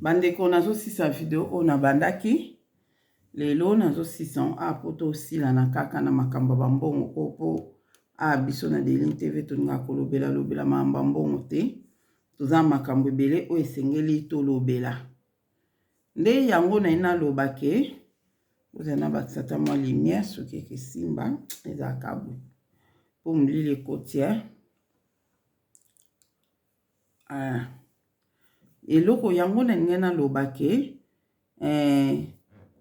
Bandeko, nazosisa video oyo nabandaki lelo, nazosisa a po tosilana kaka na makambo ya bambongo oyo, mpo a biso na Deline TV tolingaka kolobela lobela makambo ya mbongo te. Toza makambo ebele oyo esengeli tolobela. Nde yango naye naloba ke ozala na bakisa ata mwa lumière soki ekesimba, ezalaka boye mpo molili ekoti. Ah. Eloko yango nalingi naloba ke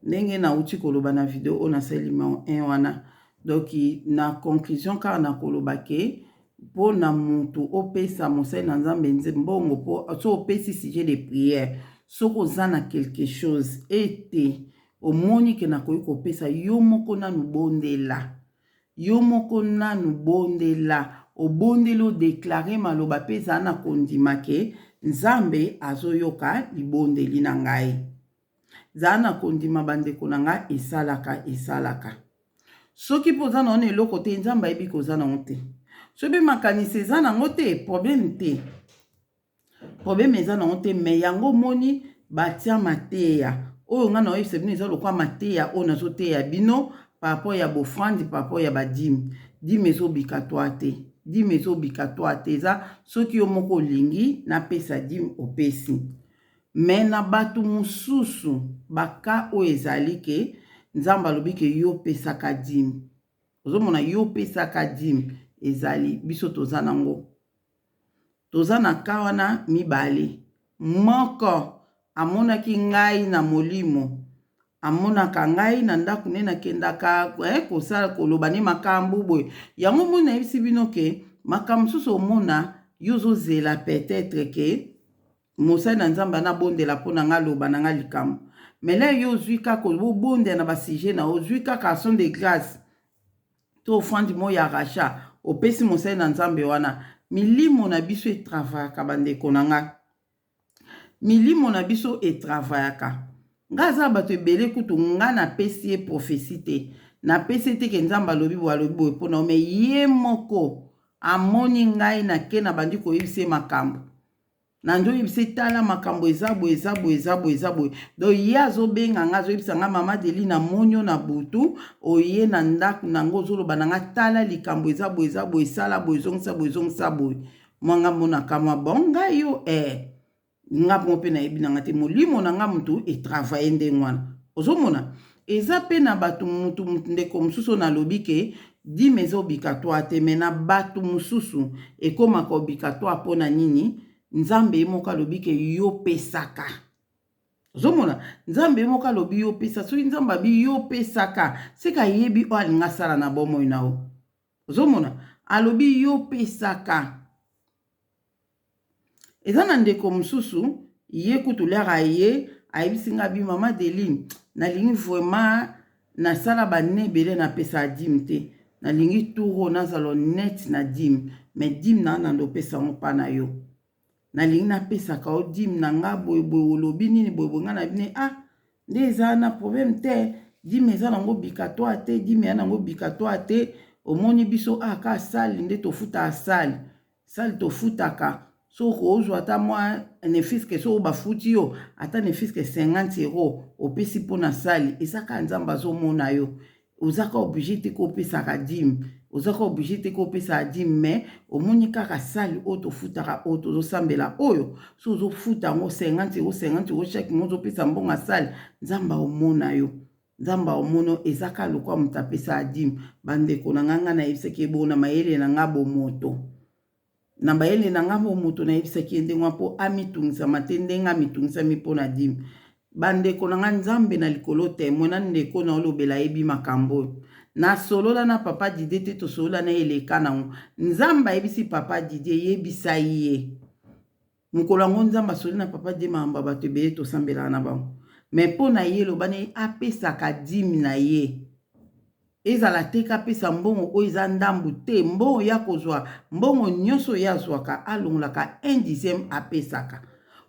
ndenge nauti koloba na video oyo nasali numéro 1 wana, donc na conclusion kaka na koloba ke mpo na mutu opesa mosali na Nzambe mbongo, mpo so opesi sujet de prière, soki oza na quelque chose ete omoni ke nakoki kopesa, yo moko nanu bondela, yo moko nanu bondela. Obondeli, odéclarer maloba mpe ezala na kondima ke Nzambe azoyoka libondeli na ngai. Zala na kondima, bandeko na ngai, esalaka, esalaka. Soki mpo oza nango na eloko te, Nzambe ayebi koza nango te. Soki mpe makanisi eza nango te, problème te, problème eza nango te. Mais yango omoni batia mateya oyo ngai naoyebisa bino, eza lokwa mateya oyo nazoteya bino par rapport ya bofrande, par rapport ya badîmes. Dîme eza obligatoire te, dîme eza obligatoire te. Eza soki yo moko olingi napesa dîme, opesi. Mais na bato mosusu, baka oyo ezali ke Nzambe alobi ke yo opesaka dîme, ozomona, yo opesaka dîme, ezali biso toza nango, toza na ka wana mibale. Moko amonaki ngai na molimo, amonaka ngai na ndako nde nakendaka kosala, koloba nde makambo boye. Yango moni nayebisi bino ke makambo mosusu omona, yo ozozela peut-être ke mosali na Nzambe anabondela mpo na nga, aloba na nga likambo, mais la yo ozwi kaka obondela na basujet na, ozwi kaka action de grâce to offrande moko ya rachat, opesi mosali na Nzambe wana. Milimo na biso etravaillaka, bandeko na nga, milimo na biso etravaillaka. Nga aza bato ebele kutu nga napesi ye prophétie te, napesi ye te ke Nzambe alobi boye, alobi boye mpona yo, mais ye moko amoni ngai nake na bandi koyebisa ye makambo na nde oyebisa, etala makambo eza boye, eza boye, eza boye, eza boye. Donc ye azobenga nga, azoyebisa nga: "Mama Deli, namoni yo na butu, oye na ndako nango, ozoloba na nga, tala likambo eza boye, eza boye, esala boye, ezongisa boye, ezongisa boye." Mwanga monaka mwa bon ngai yo nga mo mpe nayebi na nga te, molimo na nga motu etravaille ndenge wana. Ozomona eza mpe na bato mutu ndeko mosusu oyo nalobi ke dîme eza obligatoire te, mais na bato mosusu ekómaka obligatoire. Mpona nini? Nzambe ye moko alobi ke yo pesaka. Ozomona, Nzambe ye moko alobi yo pesa. Soki Nzambe abi yo pesaka, seka ayebi oyo alingi asala na bomoi na yo. Ozomona, alobi yo pesaka. Eza na ndeko mosusu, ye kutu lere ye ayebisi nga bi: "Mama Deline, nalingi vraiment nasala bane ebele napesa dîme te, nalingi tour oyo nazala honnête na dîme, mais dîme na nando opesa yango mpa na yo, nalingi napesaka yo dîme na nga boyeboye, olobi nini boyeboye?" Nga na bino, ah, nde eza na problème te. Dîme eza nango obligatoire te, dîme eza nango obligatoire te. Omoni biso aka asali nde tofuta, asali sali tofutaka. Soki ozwa ata mwa ne fût-ce que, soki bafuti yo ata ne fût-ce que 50 €, opesi mpona sali, eza kaka Nzambe azomona yo. Ozaka obligé te kopesaka dîme, ozaka obligé te kopesaka dîme. Mais omoni kaka sali oyo tofutaka, oyo tozosambela, oyo so ozofuta yango 50 €, 50 € chaque mois, ozopesa mbongo asali, Nzambe aomona yo, Nzambe aomona. Eza kaka lokwa moto apesaka dîme. Bandeko na ngai, ngai nayebisaki ebongo na mayele na ngai bomoto, na bayele na ngai bomoto, nayebisaki ye ndenge wana mpo amitungisama te ndenge amitungisami mpo na dîme. Bandeko na ngai, Nzambe na likolo témoin na ndeko na olobela, ayebi makambo oyo. Nasolola na papa Didie te, tosolola na eleka nango. Nzambe ayebisi papa Didie, eyebisa ye mokolo yango. Nzambe asoli na papa Didie makambo ya bato ebele tosambelaka na bango, mais mpo na ye eloba na ye apesaka dîme na ye, ezala te kapesa mbongo oyo eza ndambu te, mbongo ya kozwa, mbongo nyonso oyo azwaka, alongolaka un dixième apesaka.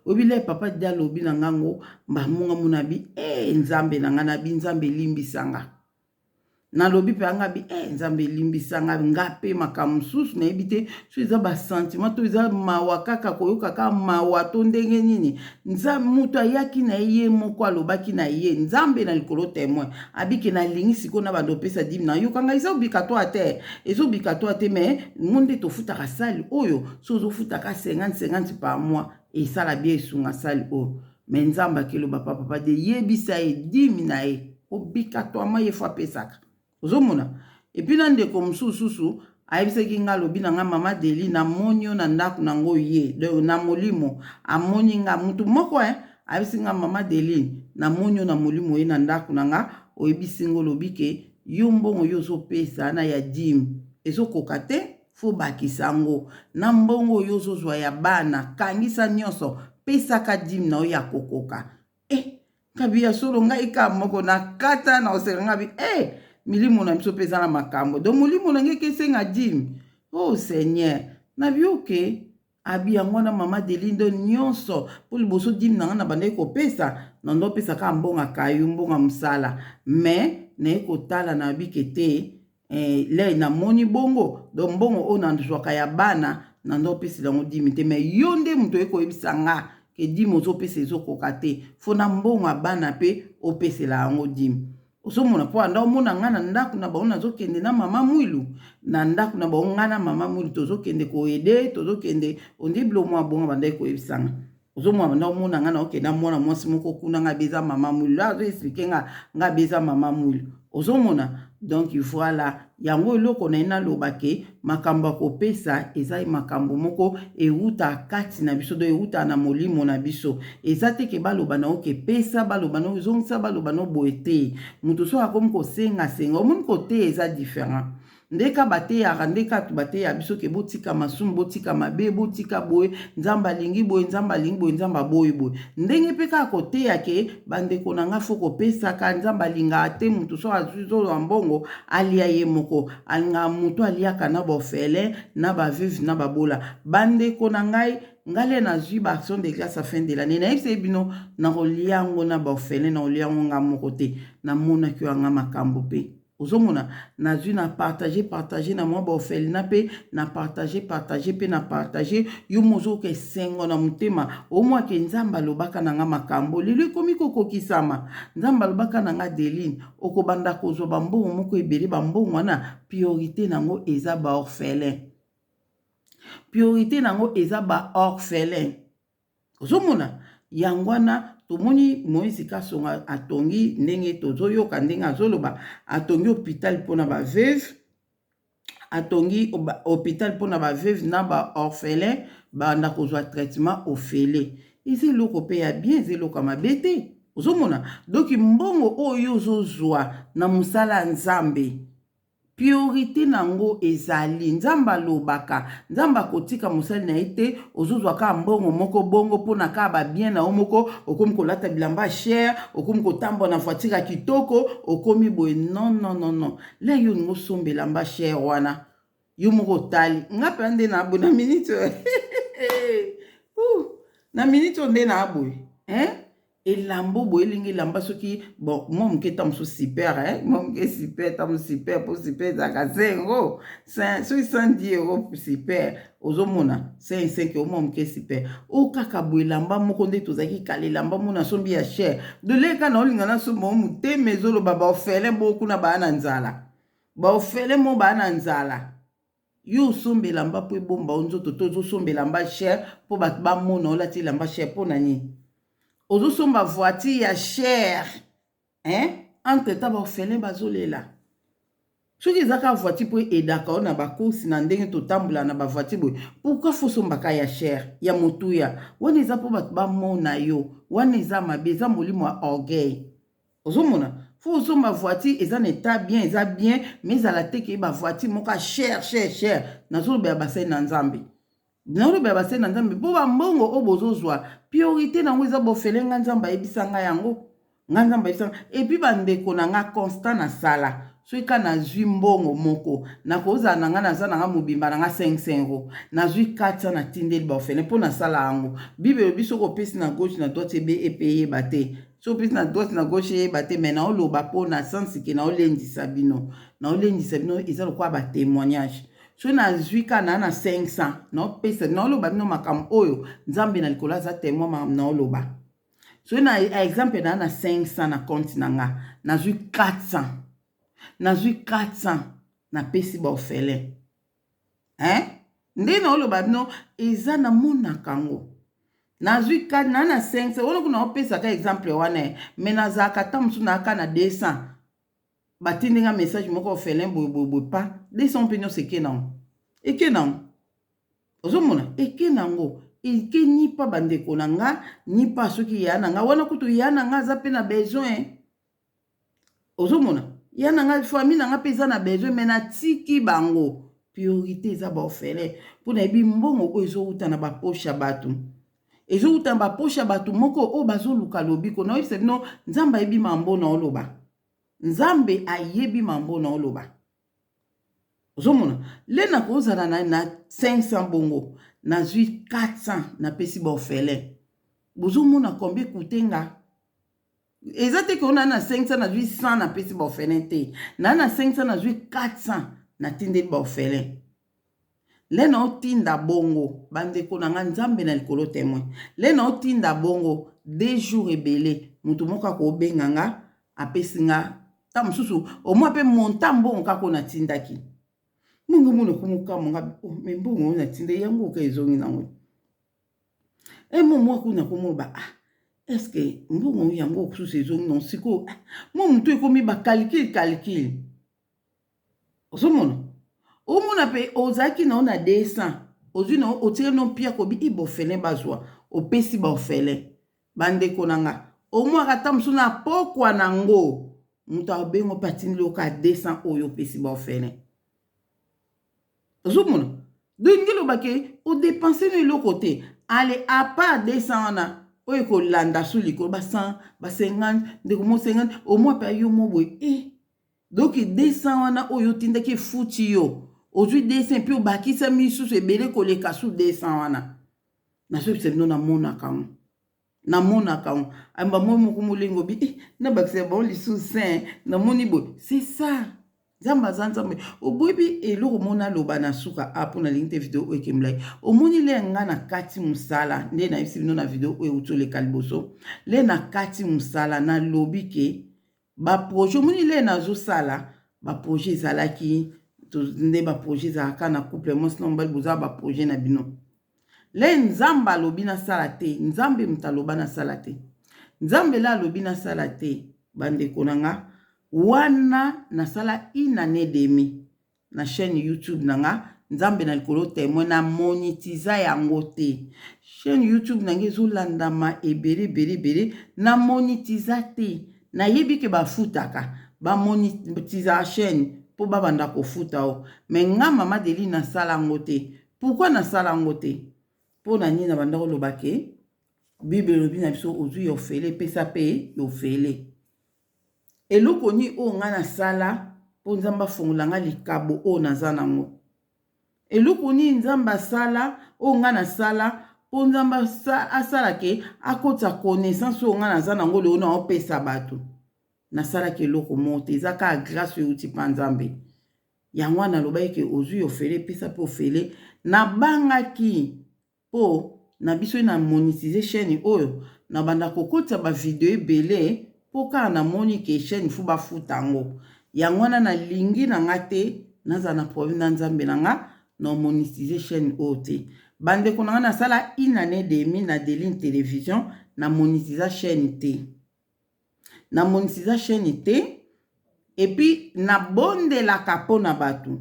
Oyebi le papa Didi alobi na ngango mbamonga mona bi e Nzambe na ngai, na bi Nzambe elimbisanga. Nalobi mpe anga bi eh, Nzambe elimbisa nga, nga mpe makambo mosusu nayebi te so eza basentiment to eza mawa, kaka koyoka kaka mawa to ndenge nini. Nzambe moto ayaki na ye, ye moko alobaki na ye, Nzambe na likolo témoin abike nalingi sikoyo na bando opesa dime na yoka ngai eza obligatoire te, eza obligatoire te, mais ngo nde tofutaka sali oyo, so ozofutaka 50 50 par mois esala bien, esunga sali oyo. Mais Nzambe akeloba papa papa de yebisa ye dime na ye obligatoirement ye fo apesaka. Ozomona, et puis na ndeko mosusu susu ayebisaki nga, alobi na nga: "Mama Deli, namoni yo na ndako nango." Ye donc na molimo amoni nga mutu moko e ayebisi nga: "Mama Deline, namoni yo na molimo ye na ndako na nga, oyebisi nga, olobi ke yo mbongo yo ozopesa na ya dime ezokoka te, fo bakisa yango na mbongo oyo ozozwa ya bana, kangisa nyonso, pesaka dime na oyo ya kokoka." E ngabi ya solo, ngai ka moko na kata na koseka. Ngabi e milimo na biso mpe eza na makambo. Donc molimo na ngai ekesenga dime. Oh Seigneur, nabi oke abi yango wana, mama Delindo nyonso mpo liboso dime na ngai na bandaki kopesa na ndo opesa kaka mbongo kayu, mbongo mosala, mais naye kotala na bike te eh, le namoni bongo. Donc mbongo oyo nazwaka ya bana na ndo opesela yango dime te, mais yo nde moto oye koyebisa nga ke dime ozopesa ezokoka te, fo na mbongo ya bana mpe opesela yango dime. Ozomona, mpo anda omona nga na ndako na bango, nazokende na mama Mwilu na ndako na bango, nga na mama Mwilu tozokende koaider, tozokende onde bilo mwa bongo. Bandaki koyebisanga, ozomona, banda omona nga na okende mwana mwasi moko kuna, nga beza mama Mwilu, azoexpliquer nga, nga beza mama Mwilu. Ozomona, donc voilà, yango eloko na ye naloba ke makambo ya kopesa eza makambo moko ewuta kati na biso, do ewuta na molimo na biso. Eza te ke baloba na yo ke pesa, baloba na yo ezongisa, baloba na yo boye te. Moto soki akomi kosengasenga, omoni koteya eza différent. Ndeka bateyaka, ndeka bateya biso ke botika masumu, botika mabe, botika boye, Nzambe alingi boye, Nzambe alingi boye, Nzambe aboyi boye. Ndenge mpe kaka koteya ke bandeko na nga fo kopesaka, Nzambe alingaka te motu so azwi zolwa mbongo alia ye moko, alingaka motu aliaka na baorphelin, na baveuve, na babola. Bandeko na ngai, ngai le nazwi baaction de grâce à fin de l'année, nayebisa ye bino nakolia yango na baorphelin, nakolia yango nga moko te. Namonaki oyo yanga makambo mpe ozomona, nazwi na partage, partage na mwa baorphelinat mpe na partage, partage mpe na partage. Yo mozoyoka esengo na motema, omwake Nzambe alobaka na nga makambo lelo ekomi kokokisama. Nzambe alobaka na nga: "Deline, okobanda kozwa bambongo moko ebele, bambongo wana priorité nango eza baorphelin, priorité nango eza baorphelin." Ozomona, yango wana tomoni Moïse Kasongo atongi, ndenge tozoyoka ndenge azoloba, atongi hôpital mpona baveuve, atongi hôpital mpona baveuve na baorphelin, banda kozwa traitement ofele. Eza eloko mpe ya bien, eza eloko ya mabe te. Ozomona, donc mbongo oyo ozozwa na mosala ya Nzambe, priorité nango ezali Nzambe. Alobaka Nzambe akotika mosali na ye te. Ozozwa kaka mbongo moko bongo mpona kaka babien na yo moko, okomi kolata bilamba cher, okomi kotambola na voiture ya kitoko, okomi boye. Non, non, non, non. Le yo olingi osomba elamba cher wana, yo moko otali nga mpenza nde na boye na minute, na minute oyo nde na boye, hein? Elamba boye elingi elamba soki bon mwa moke ta mosusu super, eh? Mwa moke super, ta mosusu super, mpo super ezalaka 0 soki 110 euro super, ozomona 5 euro, mwa moke super. Oyo kaka boye elamba moko nde tozalaki kala, elamba moko nasombi ya cher doleka na olinga nasomba o motema ezoloba baorphelin bo kuna baa na nzala, baorphelin mo baa na nzala. Yo osomba elamba mpo ebomba o nzoto to ozosomba elamba cher mpo bato bamona olati elamba cher? Mpo na nini ozosomba voiture ya cher, hein? Entre temps baorphelin bazolela. Soki eza kaka voiture mpo edaka oyo na bacourse na ndenge totambola na bavoiture boye, pourquoi fosombaka ya cher, ya motuya wana? Eza mpo bato bamona yo. Wana eza mabe, eza molimo ya orgueil. Ozomona, fo osomba voiture eza na état bien, eza bien, mais ezala te ke bavoiture moko ya cher, cher, cher. Nazolobela basali na Nzambe, nazolobela basali na Nzambe, mpo bambongo oyo bozozwa, priorité nango eza bofele. Nga Nzambe ayebisa ngai yango, nga Nzambe ayebisa nga. Et puis bandeko na nga, constant nasala, soki ka nazwi mbongo moko, nakozala na nga, naza na nga mobimba na nga 500 euro, nazwi 400, natindeli baorphelin mpo nasala yango. Bible elobi soki opesi na gauche, na droite ebe epeyeba te. Soki opesi na droite na gauche eyeba te, mais naoloba mpo na sens ke naolendisa bino, naolendisa bino, eza lokola ba témoignage. Soki nazwi ka na na 500, naopesa, naoloba bino makambo oyo Nzambe na likolo aza témoin, makambo naoloba. Soki na exemple na na 500 na compte na nga, nazwi 400, nazwi 400, napesi baorphelin, hein? Nde naoloba bino eza namonaka yango. Nazwi na 500 wana kuna, opesaka exemple wana, mais nazalaka ta mosusu nayaka na 200. Batindi nga message moko, orphelin boye boye boye, pa 200 mpe nyonso eke nango, eke nango. Ozomona eke nango, eke ni mpa bandeko na nga, ni mpa soki ya na nga wana. Kutu ya na nga aza mpe na besoin. Ozomona ya na nga, famille na nga mpe eza na besoin, mais natiki bango. Priorité eza baorphelin, mpo nayebi mbongo oyo ezowuta na bapoche ya bato, ezowuta na bapoche ya bato moko oyo bazoluka lobiko. Naoyebisa bino, Nzambe ayebi mambo na oloba, Nzambe ayebi mambo na oloba. Ozomona le nakozala na 500 bongo, nazwi 400, napesi baorphelin. Bozomona combien ekute nga? Eza te ke ona na 500 nazwi 100, napesi baorphelin te. Na 500 nazwi 400, natindeli baorphelin. Le na otinda bongo, bandeko na nga, Nzambe na likolo témoin, le na otinda bongo 2 jours ebele, moto moko akobenga nga, apesi nga ta mosusu omwa mpe monta mbongo kaka oyo natindaki. Mbongo mona ekomokamwa nga, oh, mais mbongo oyo natinda yango oka ezongi nango e mo mwa kuna komoloba: ah, est-ce mbongo yango mosusu ezongi nango sikoyo? Ah, mo motu ekomi bacalcul calcul. Ozomona, omona mpe ozalaki nao na 200, ozwi nao, otikali no mpia kobi i baorphelin bazwa, opesi baorphelin. Bandeko na nga, omwaka ata mosusu na pokwa nango, moto abengo mpe atindeli oka 200 oyo opesi baorphelin. Ozomona, donc nge lobake odépenser no eloko te. Ale à part 200 wana oyo ekolanda su likolo ba 100, ba 50, ndeko mo 50, omwa mpe ayo mo boye e. Donc 200 wana oyo otindaki efuti yo, ozwi 200 mpe obakisa misusu ebele koleka su 200 wana. Nazoyebisa bino, namonaka ngo, namonaka ngo amba moi moko molengo bi eh, nabakisa bango lisusu 5. Namoni boye, c'est ça. Nzambe aza Nzambe. Oboyebi eloko mona aloba na suka a mpo nalingi te video oyo ekemlai. Omoni le nga na kati mosala nde nayebisi bino na video oyo euti oleka liboso, le na kati mosala nalobi ke baprojet, omoni le nazosala baprojet, ezalaki nde baprojet ezalaka na couple mwasi na mobali, bozala baprojet na bino. Le Nzambe alobi nasala te, Nzambe moto aloba nasala te, Nzambe le alobi nasala te. Bandeko na nga, wana nasala une année demi na chaîne YouTube na nga, Nzambe na likolo témoin, na monétiser yango te. Chaîne YouTube na nga ezolandama ebele ebele ebele, na monétiser te. Nayebi ke bafutaka, bamonétisaka chaîne mpo babanda kofuta o, mais nga mama Deli nasala yango te. Pourquoi nasala yango te? Mpo na nini? Na banda koloba ke Bible elobi na biso: ozwi ofele, epesa mpe ofele. Eloko nini oyo ngai nasala mpo Nzambe afongola nga likabo oyo naza nango? Eloko nini Nzambe asala oyo ngai nasala mpo Nzambe asala ke akotisa connaissance oyo ngai naza nango lelo na opesa bato? Nasalaki eloko moko te, eza kaka grâce oyo euti mpa Nzambe. Yango wana nalobaki ke ozwi ofele, epesa mpe ofele. Nabangaki mpo na biso na monétiser chaîne oyo, nabanda kokotisa bavideo ebele, mpo kaka namoni ke chaîne faut bafuta yango. Yango wana nalingi na nga te nazala na problème na Nzambe na nga na monétiser chaîne oyo te. Bandeko na nga, nasala une année demi na Deline Télévision, na monétiser chaîne te, na monétiser chaîne te. Et puis nabondelaka mpo na bato.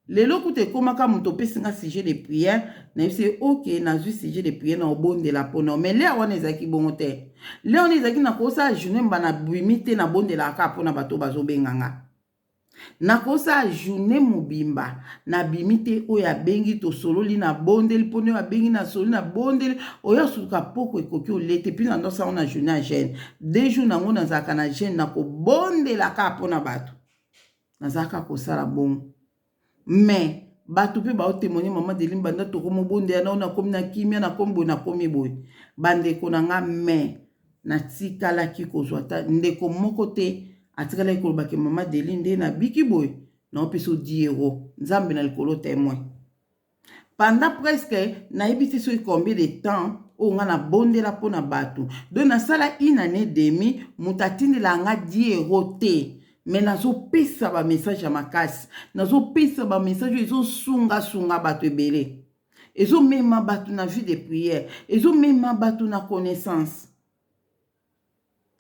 Lelo kuta ekomaka moto opesi nga sujet de prière, nayebisi ye: ok, nazwi sujet de prière na obondela mpona. Mais l'heure wana ezalaki bongo te. L'heure wana ezalaki na kosala journée mba nabimi te, nabondelaka kaka mpona bato bazobenga nga. Nakosala journée mobimba nabimi te. Oyo abengi, tosololi, nabondeli mpona oyo abengi, nasololi, nabondeli. Oyo asuka poko ekoki olete mpi na ndosango na journée ya jeûne, 2 jours nango nazalaka na jeûne, nakobondela kaka mpona bato. Nazalaka kosala bongo, mais bato mpe baotémoigner: mama Deline, banda tokomobondela nao, nakomi na kimia, nakomi boye, nakomi boye. Bandeko na nga, mais Natikalaki kozwa ata ndeko moko te atikalaki koloba ke mama Deli nde nabiki boye, naopesa yo 10 euro. Nzambe na likolo temoin. Pendant presque nayebi te soki combien de temps oyo nga nabondela mpo na bato, donc nasala une année demi, moto atindelaka nga 10 euro te, mais nazopesa bamessage ya makasi, nazopesa bamessage oyo ezosungasunga bato ebele, ezomema bato na vie de prière, ezomema bato na connaissance.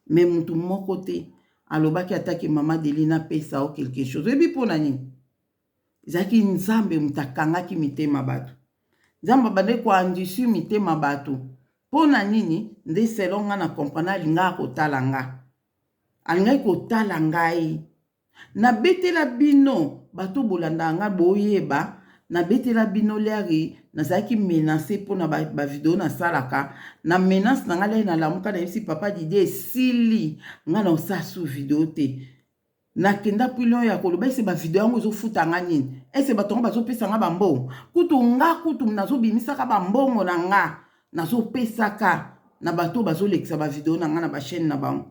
Mais motu moko te alobaki atake mama Deli napesa yo quelque chose. Oyebi mpo na nini? Ezalaki Nzambe moto akangaki mitema bato. Nzambe abandaki koandisi mitema bato. Mpo na nini? Nde selon nga na comprendre, alingaka kotala nga, alingaki kotala ngai. Nabetela bino bato bolandaka nga, boyeba, nabetela bino lere nazalaki menace mpona bavideo ba nasalaka na menace na ngai. Lere nalamuka, nayebisi papa Didie, esili, ngai na osala su video te. Nakenda pwilon ya koloba ese bavideo yango ezofuta nga nini? Ese bato yango bazopesa nga bambongo? Kutu nga kutu nazobimisaka bambongo na nga, nazopesaka na bato bazolekisa bavideo na nga na bachaîne na bango.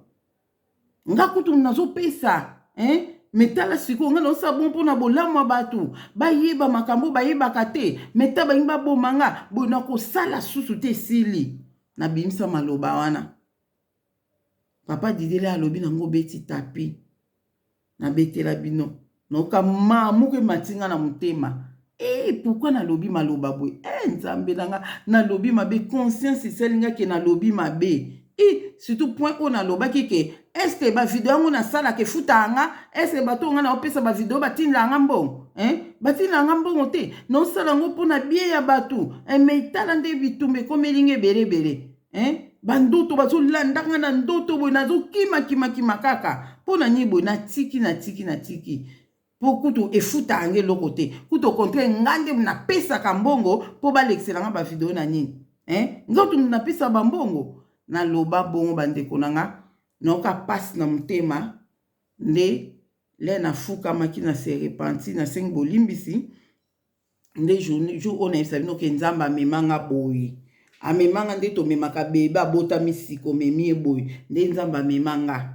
Nga kutu nazopesa, hein? Me tala sikoyo, nga naosala bon mpona bolamu ya bato bayeba makambo bayebaka te. Me ta balingi baboma nga boye, nakosala susu te, esili. Nabimisa maloba wana, papa Didele alobi nango obeti tapi. Nabetela bino, nayoka ma moko emati nga na motema. E, pourquoi nalobi maloba boye? E, Nzambe na nga, nalobi mabe, conscience esali nga ke nalobi mabe. E surtout point oyo nalobaki ke est-ce bavideo yango nasalaka efutaka nga? Est-ce bato oyo nga naopesa bavideo batindela nga mbongo? Batindela nga mbongo te. Naosala yango mpona bien ya bato, mais tala nde bitumba ekomeli nga ebele ebele. Bandoto bazolandanga na ndoto boye, nazokimakimakima kaka. Mpo na nini boye? Natiki, natiki, natiki, mpo kutu efutaka nga eloko te. Kutu au contraire, nga nde napesaka mbongo mpo balekisela nga bavideo na nini. Nzoto napesaka bambongo. Naloba bongo, bandeko na nga, nayoka mpasi na motema. Nde le nafukamaki, na se repentir, nasengi bolimbisi. Nde jour oyo nayebisa bino ke Nzambe amemanga boye, amemanga nde tomemaka bebe abotami sika, omemi ye boye, nde Nzambe amemanga.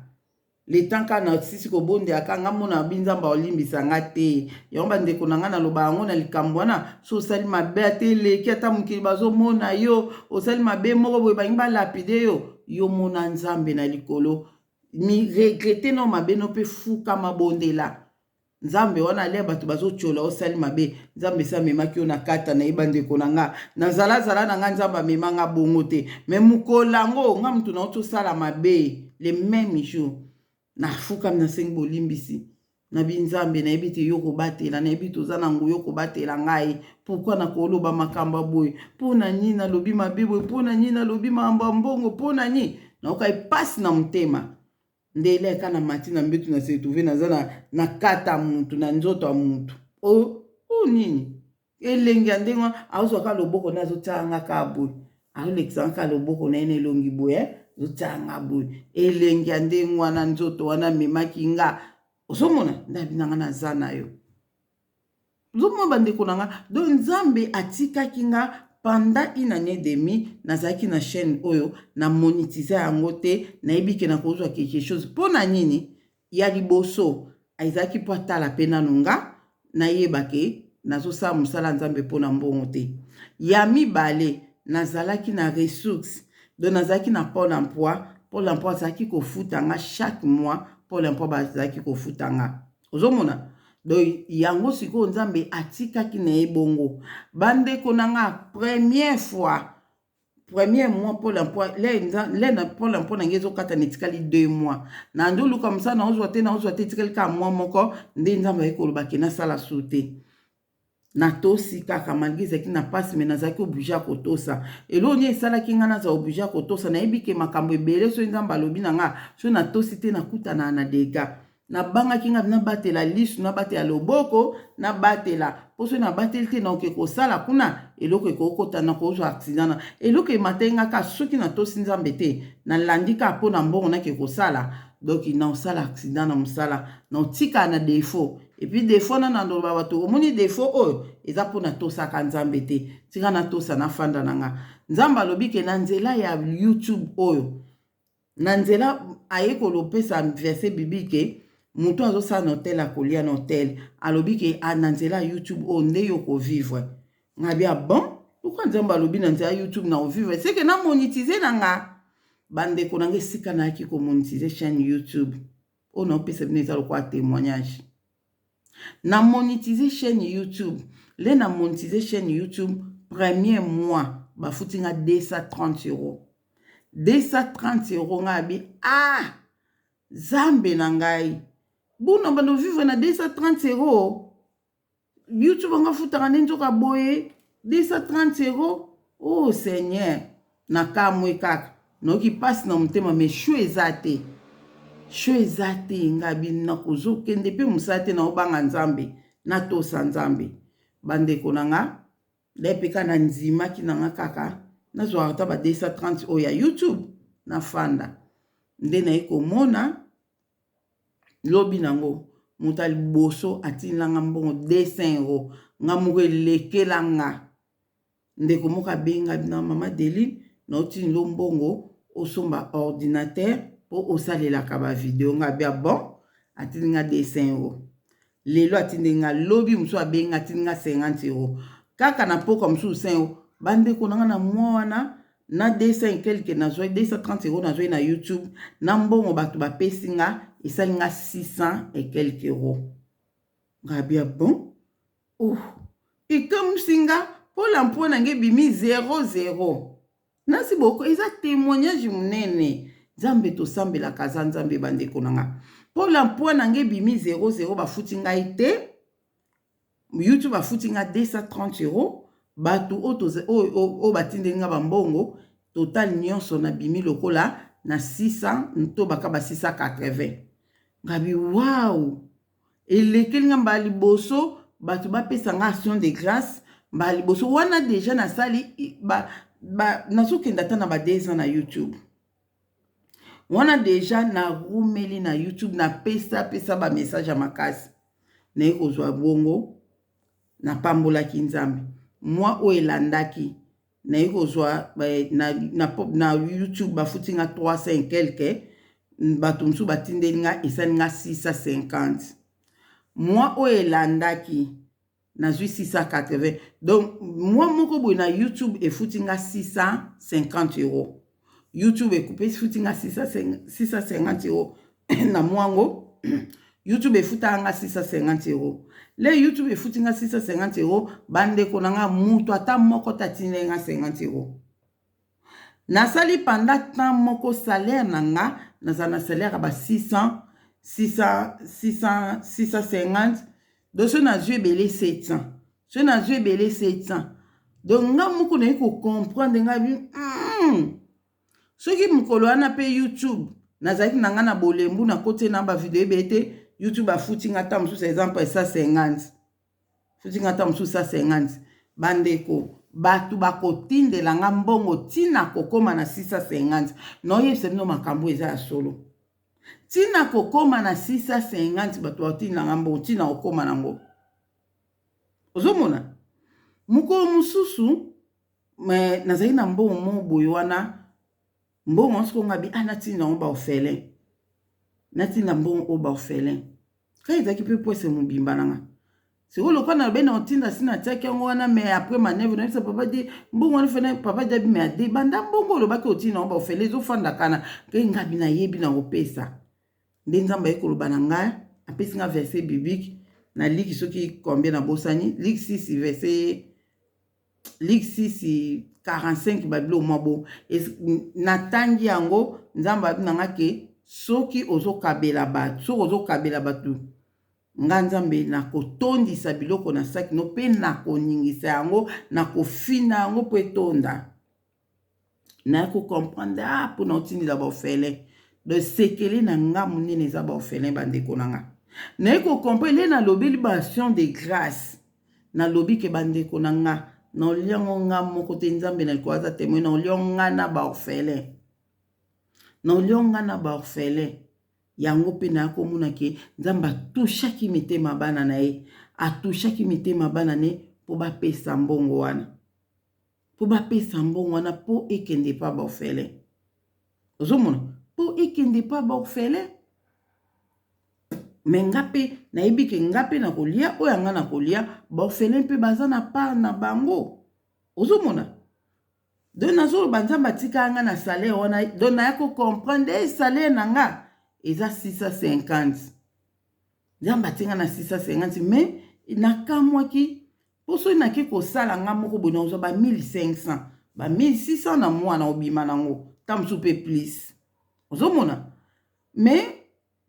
Le temps kaka nasisi kobondelaka nga, mona bi Nzambe aolimbisa nga te. Yango bandeko na nga, naloba yango na likambo wana: so osali mabe, ata eleki, ata mokili bazomona yo osali mabe moko boye, balingi balapider yo, yo mona Nzambe na likolo, mi regretter no mabe no mpe fukama, bondela Nzambe wana. Alia bato bazotiola, osali mabe, Nzambe esi amemaki yo na kata. Nayeba, ndeko na nga, nazalazala na nga, Nzambe amema nga bongo te. Me mokolo yango nga motu nauti osala mabe, le même jour nafukami, nasengi bolimbisi nabi: Nzambe, nayebi te yo kobatela, nayebi te oza na nguya kobatela ngai. Pourquoi nakoloba makambo ya boye? Mpo na nini nalobi mabe boye? Mpo na nini nalobi makambo ya mbongo? Mpo na nini nayoka epasi na motema? Nde eleka na mati na mbetu, na se retrouve naza na kata mutu, na nzoto ya mutu o o nini, elengi ya ndenge wana. Azwaka loboko na azotiaka nga kaka boye, azolekisa nga kaka loboko na ye na elongi boye, azotiaka nga boye, elengi ya ndenge wana, nzoto wana amemaki nga. Ozomona ndabi na nga, naza na yo. Ozomona, bandeko na nga, donc Nzambe atikaki nga pendant une année demi. Nazalaki na chaîne oyo, na monétiser yango te, nayebi ke nakozwa quelque chose. Mpo na nini? Ya liboso ezalaki mpo atala mpe nano nga, nayeba ke nazosala mosala Nzambe mpo na mbongo te. Ya mibale, nazalaki na ressource, donc nazalaki na Pôle emploi. Pôle emploi azalaki kofuta nga chaque mois, Pôle emploi bazalaki kofuta nga. Ozomona, donc yango sikoyo Nzambe atikaki na ye bongo. Bandeko na nga, première fois, premier mois Pôle emploi, le na Pôle emploi na ngai ezokata na etikali 2 mois, na nde oluka mosala, naozwa te, naozwa te, etikali kaka mois moko. Nde Nzambe ayi koloba ke nasala su te. Natosi kaka, malgré ezalaki na mpasi, me nazalaki obligé ya kotosa. Eloko nini esalaki ngai nazala obligé ya kotosa? Nayebi ke makambo ebele, soki Nzambe alobi na nga, soki natosi te, nakutana na dégâts. Nabangaki ngai nabatela lisu, nabatela loboko, nabatela, mpo soki nabateli te, naoke kosala kuna eloko ekokota, na kozwa accident. Na eloko emateli nga kaka, soki natosi Nzambe te, nalandi kaka mpo na mbongo, nake kosala, donc naosala accident na mosala, naotikala na défaut. Et puis défaut na naloba bato, omoni défaut oyo eza mpo natosaka Nzambe te. Tika natosa, nafanda na nga. Nzambe alobi ke na nzela ya YouTube oyo. Na nzela aye kolopesa verset biblique moto azosala na hotel akolia na hotel alobi ke ah, na nzela ya youtube oyo nde yo kovivre. Nga bia bon, pourquoi Nzambe alobi na nzela youtube na kovivre, c'est que na monetize na nga. Bandeko na nga, esika nayaki komonetize chaîne youtube oyo naopesa bino eza lokola témoignage. Na monetize chaîne youtube, le na monetize chaîne youtube premier mois bafuti nga 230 €. 230 €, nga abi ah, Zambe na ngai, buna bando vivre na 230 €. Youtube anga futaka nde nzoka boye 230 €. Oh Seigneur, nakamwe kaka, nayoki mpasi na motema, mais choix eza te, choix eza te. Ngabi nakozokende mpe mosala te, naobanga Nzambe, natosa Nzambe. Bandeko na nga, ngai mpe kaka nandimaki na nga kaka nazwaka ata ba 230 oyo ya youtube, nafanda nde naye komona lobi nango moto ya liboso atindilanga mbongo 200 €. Nga moko elekela nga. Ndeko moko abenga na mama Deline, naotindilo mbongo osomba ordinateur mpo osalelaka bavideo. Nga bia bon, atindi nga 200 €. Lelo atindi nga, lobi mosusu abengi, atindi nga 50 € kaka na mpoka mosusu 100 €. Bandeko na nga, na mwa wana na 200 et quelque nazwai, 230 € nazwai na youtube, na mbongo bato bapesi nga, esali nga 600 et quelque euro. Nga bia bon, oh, ekamwisi nga. Mpo emploi na ngai ebimi 00. Nasi boko eza témoignage monene. Nzambe tosambelaka aza Nzambe. Bandeko na nga, mpo emploi na ngai ebimi 00, bafuti ngai te. Youtube afuti nga 230 €, bato oyo batindeli nga bambongo, total nyonso nabimi lokola na 600 to baka ba 680. Ngabi wow, elekeli nga. Mbala liboso bato bapesa nga action de grâce, mbala liboso wana déjà nasali, nazokende ata na ba 2 ans na youtube wana déjà narumeli na youtube, napesa pesa bamessage ya makasi, naye kozwa bongo, napambolaki Nzambe. Mwa oyo elandaki, naye kozwa na youtube bafuti nga 300 et quelque, bato mosusu batindeli nga, esali nga 650. Mwa oyo elandaki, nazwi 680. Donc mwa moko boye na youtube efuti nga 650 €. Youtube ekupe, efuti nga 650 € na mwango. Youtube efutaka nga 650 €. Le youtube efuti nga 650 €. Bandeko na nga, mutu ata moko tatindeli nga 50 €. Nasali pendant temps moko salaire na nga, nazala na salaire ya ba 600, 600, 600, 650. Donc so nazwi ebele 700, so nazwi ebele 700. Donc nga moko nayi kocomprendre, ngai bi soki mokolo wana mpe youtube nazalaki na nga na bolembu, nakoti na bavideo ebele te, youtube afuti nga ata mosusu, exemple 150, futi nga ata mosusu 150. Bandeko, bato bakotindela nga mbongo ntina kokóma na 650. Naoyebisa bino makambo eza ya solo. Ntina kokóma na 650, bato batindela nga mbongo ntina kokóma nango. Ozomona mokolo mosusu me nazali na mbongo moko boye wana, mbongo wana sikoyo nga bi ah, natinda yango baorphelin, natinda mbongo oyo baorphelin. Kaka ezalaki mpe poese mobimba na nga. Sikoyo lokola nalobi na otinda, si natiaki yango wana, mais après manœuvre nayebisa papa de mbongo wana fene. Papa dabi me ade banda mbongo olobaki otinda yango baorphelin ezofanda kana mpe ngabi nayebi na kopesa nde. Nzambe aye koloba na ngai, apesi nga verset biblique na Luc soki combien, nabosani, Luc 6 verset, Luc 6 45, babilo mwa bo natangi yango. Nzambe abi na nga ke soki ozokabela bato, soki ozokabela bato, nga Nzambe nakotondisa biloko na saki no mpe nakoningisa yango, nakofina yango mpo etonda. Naye kocomprendre, ah, mpona otindela baorphelin. Donc sekele na nga monene eza baorphelin. Bandeko na nga, naye kocomprendre nde nalobeli baaction de grâce. Nalobi ke bandeko na nga, naoliango nga moko te, Nzambe na likolo aza témoin, naoliango nga na baorphelin, naoliango nga na baorphelin. Yango mpe naya komona ke Nzambe atushaki mitema bana na ye, atushaki mitema bana ne mpo bapesa mbongo wana, mpo bapesa mbongo wana mpo ekende pa baorphelin. Ozomona. mpo ekende pa baorphelin. Me nga mpe nayebi ke nga mpe nakolia oyo ya nga nakolia, baorphelin mpe baza na part na bango. Ozomona? Donc nazoloba Nzambe atika nga na salaire wana, donc naya ko comprendre e salaire na nga eza 650. Nzambe atie nga na 650, mais nakamwaki mpo soki nake kosala nga moko boye nakozwa ba 1500, ba 1600 na mwana obima nango, ta mosusu mpe plus. Ozomona? Mais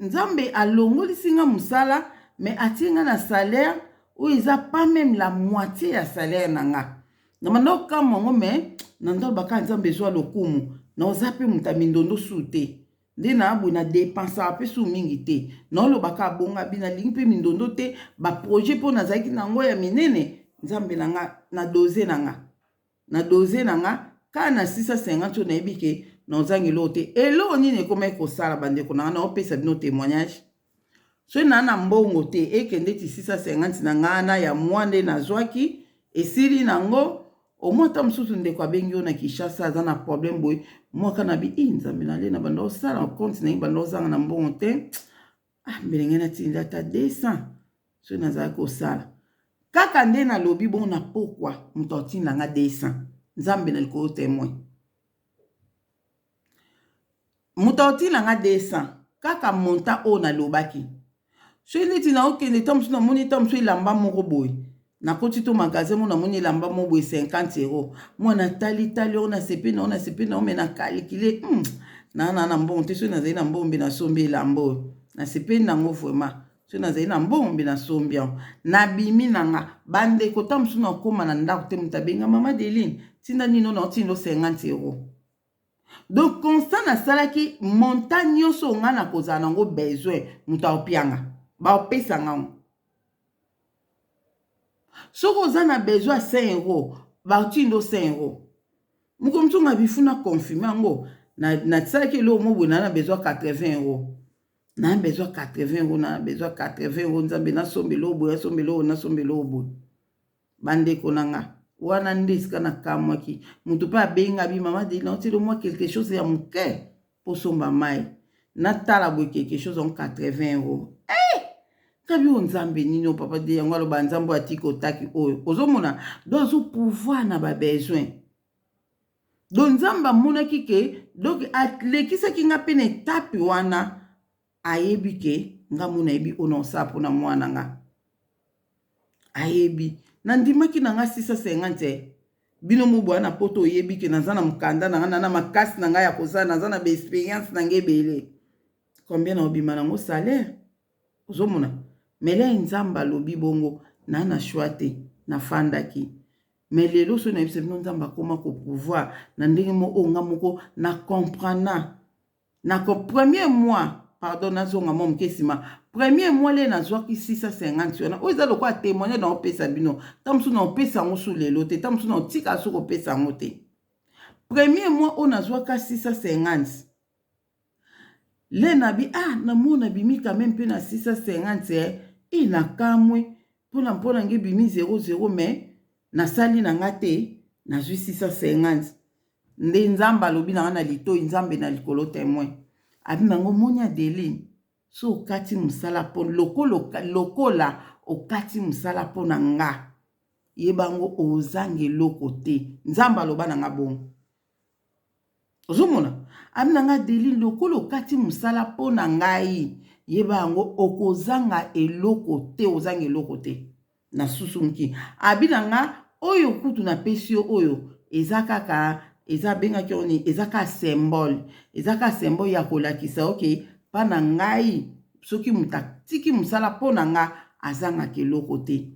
Nzambe alongolisi nga mosala, mais atie nga na salaire oyo eza pas meme la moitié ya salaire na nga. Na banda kokamwa yango, mais na ndolobaka Nzambe ezwa lokumu, na oza mpe moto ya mindondo su te. Nde na boye na dépensaka mpe su mingi te. Naolobaka abonga bi nalingi mpe mindondo te, ba projet mpo nazalaki na yango ya minene, Nzambe na nga na dose na nga. Na dose na nga kaka na 650 oyo nayebi ke naozanga eloko te. Eloko nini ekomaki kosala bandeko na nga, naopesa bino témoignage. Soki naa na mbongo te, ekende ti 650 na nga na ya mwa nde nazwaki esili nango. Omwa ata mosusu ndeko abengi yo na Kinshasa aza na problème boye, mwaka na bi i Nzambe na le na banda osala compte na ye banda ozanga na mbongo te. Ah, mbele ngai natindi ata 200 soki nazalaki kosala kaka nde nalobi bongo na pokwa moto atinda nga 200. Nzambe na likolo témoin, moto atinda nga 200 kaka montant oyo nalobaki. Soki neti naokende ta mosusu namoni ta mosusu elamba moko boye, nakoti to magasin mo namoni elamba moko boye 50 euro, mwana tali tali oyo nasepe na oyo nasepe na oyo, me na calcule naa na mbongo te. Soki nazali na mbongo mbe nasombi elamba oyo nasepeli nango vraiment. Soki nazali na mbongo mbe nasombi yango. Nabimi na nga bandeko, ta mosusu nakóma na ndako te, moto abenga: "Mama Deline, tinda nini oyo, naotinda 50 euro." Donc constant nasalaki montant nyonso nga na kozala nango besoin, moto aopianga baopesa ngango. Soki oza na besoin ya 5 euro, batindo 5 euro. Moko mosusu nga bifuna confirme yango, nasalaki eloko mo boye, naa na besoin 80 euro, naa besoin 80 euro, naa besoin 80 euro. Nzambe, nasomba eloko boye, nasomba eloko, nasomba eloko boye. Bandeko na nga, wana nde esika nakamwaki. Moto mpe abenga bi: "Mama Deli, naotili mwa quelque chose ya moke mpo somba mai." Natala boye, quelque chose en 80 euro. Eh! Kabi oyo Nzambe nini oyo? Papa de yango aloba Nzambe oyo atiki otaki oyo ozomona, donc azopourvoir na babesoin. Donc Nzambe amonaki ke donc alekisaki nga mpe na etape wana, ayebi ke nga mo nayebi oyo naosala mpona mwana nga. Ayebi nandimaki na nga 650. Bino mobwa na poto, oyebi ke naza na mokanda na nga, na makasi na ngai ya kosala, naza na baexpérience na ngai ebele. Combien na obima nango salaire? Ozomona mele Nzambe alobi bongo, naa na choix te, nafandaki. Me lelo soki nayebisa bino, Nzambe akóma kopouvoir na ndenge mo oyo nga moko na comprendre na premier mois. Pardon, nazonga mwa moke nsima. Premier mois le nazwaki 650 wana, oyo eza lokola témoignage na opesa bino. Ta mosusu na opesa yango su lelo te, ta mosusu na otika su kopesa yango te. Premier mois oyo nazwaka 650, le nabi ah, namona bimi quand même mpe na 650 e, nakamwe mpona nge bimi 00, mais nasali na nga te, nazwi 650. Nde Nzambe alobi na nga na litoi, Nzambe na likolo témoin, abi nango: "Moni Adeline, so okati mosala mpo lokola okati mosala mpo na nga, yebango ozanga eloko te." Nzambe aloba na nga bongo. Ozomona, abi na nga: "Adeline, lokola okati mosala mpo na ngai, yeba yango okozanga eloko te, ozanga eloko te." Nasusumuki. Abi na nga: "Oyo kutu napesi yo oyo eza kaka, eza abengaki yango nini, eza kaka symbole, eza kaka symbole ya kolakisa oke mpa na ngai, soki moto atiki mosala mpo na nga, azangaka eloko te.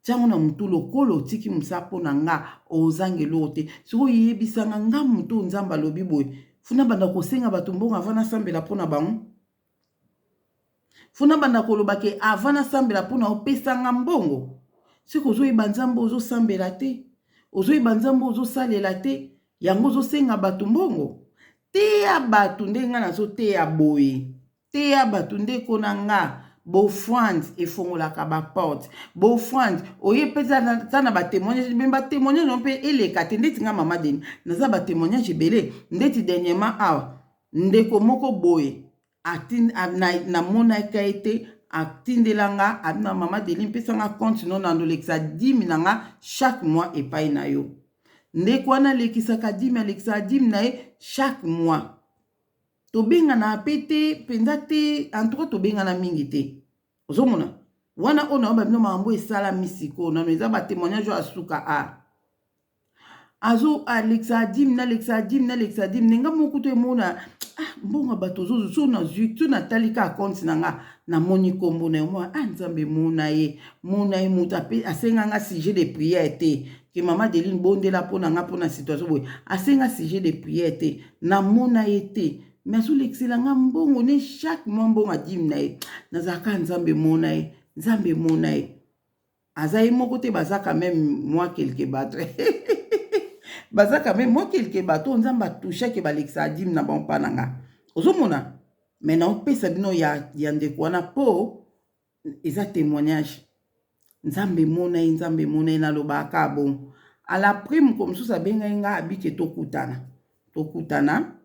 Tiango na motu, lokola otiki mosala mpo na nga, ozanga eloko te." Sikoyo oyebisanga nga motu oyo Nzambe alobi boye, funa banda kosenga bato mbongo avant nasambela mpo na bango, funa banda koloba ke avant nasambela mpona opesanga mbongo. Soki ozoyeba Nzambe ozosambela te, ozoyeba Nzambe ozosalela te, yango ozosenga bato mbongo. Teya bato ndenge ngai nazoteya boye, teya bato. Ndeko na nga, baoffrande efongolaka baporte. Baoffrande oye mpe eza na batémoignage, me batémoignage mpe eleka te. Ndeti nga mama Deni, naza batémoignage ebele. Ndeti dernièrement awa Ndeko moko boye namonaka ye te, atindela nga abi na mama Deline, pesa nga compte no, nando lekisa dime na nga chaque mois epai na yo. Ndeko wana alekisaka dime, alekisaka dime na ye chaque mois. Tobengana mpe te mpenza te, en tout cas tobengana mingi te. Ozomona wana oyo nayoba bino makambo esalami sikoyo nano eza batémoignage oyo asuka a azo alekisa dime, nalekisa dime, nalekisa dime ndenge moko kutu emona, ah, mbongo bato ozozo so nazwi so natali ka compte na nga, namoni nkombo na yo mwa, ah, Nzambe mona ye, mona ye. Moto asenga nga sujet de prière te ke mama Deline bondela mpo na nga mpo na situation boye. Asenga sujet de prière te, namona ye te, mais azolekisela nga mbongo ne chaque mois, mbongo a dîme na ye. Nazalaka, Nzambe mona ye, Nzambe mona ye. Aza ye moko te, baza quand même mwa quelque bato, baza quand même mwa quelque bato oyo Nzambe atouchaki, balekisa dîme na bango mpa na nga. Ozomona, mais naopesa bino ya ndeko wana mpo eza témoignage. Nzambe mona ye, Nzambe mona ye. Nalobaka bongo à la prime. Moko mosusu abengai nga, abike tokutana, tokutana,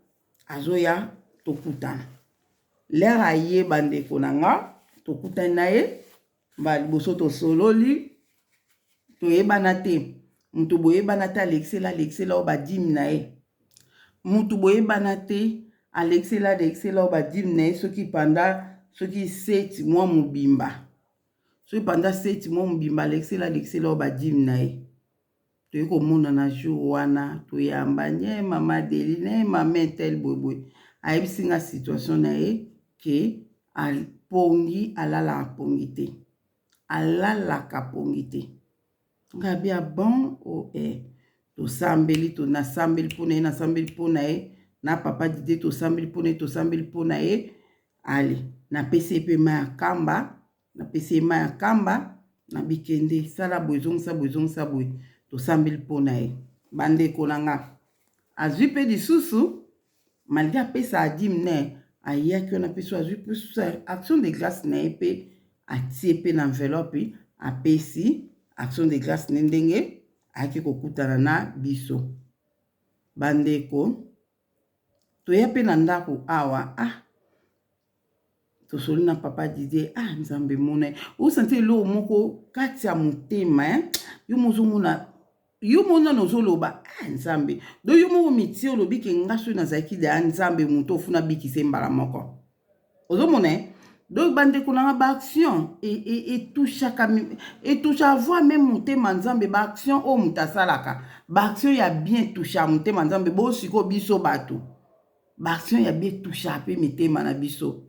azoya tokutana. L'heure ayeba, ndeko na nga, tokutani na ye mbala liboso, tosololi, toyebana te. Moto boyebana te alekisela, alekisela oyo badîme na ye. Motu boyebana te alekisela, alekisela oyo badîme na ye, soki panda soki 7 mois mobimba, soki panda 7 mois mobimba, alekisela, alekisela oyo badîme na ye. Toyei komona na jour wana, toyamba nye mama Deline, mama tel boyeboye. Ayebisi nga situation na ye ke pongi alalaka pongi te, alalaka pongi te. Nga bia bon o eh, tosambeli, to nasambeli mpo na ye, nasambeli mpo na ye na papa Dide, tosambeli mpo na ye, tosambeli mpo na ye. Ale, napesi ye mpe mai ya kamba, napesi ye mai ya kamba na bikende, sala boye, ezongisa boye, ezongisa boye. Tosambeli mpo na ye. Bandeko na nga, azwi mpe lisusu, malgré apesa a dîme ne, ayaki wana mpe so azwi mpe susu action de grâce na ye mpe atie mpe na enveloppe, apesi action de grâce ne ndenge ayaki kokutana na biso. Bandeko, toya mpe na ndako awa, ah, tosoli na papa Didier. Ah, Nzambe mona ye. Osanti eloko moko kati ya motema, eh? Yo mozomona, yo mo nano ozoloba, ah, Nzambe. Do yo moko mitie, olobi ke nga soki nazalaki deya Nzambe, moto ofuna bikise mbala moko. Ozomona, eh? Donc bandeko nanga, baaction etouchaka, etouchaka voire même motema Nzambe. Baaction oyo moto asalaka, baaction ya bien etouchaka motema Nzambe. Bo sikoyo biso bato, baaction ya bien etouchaka mpe mitema na biso.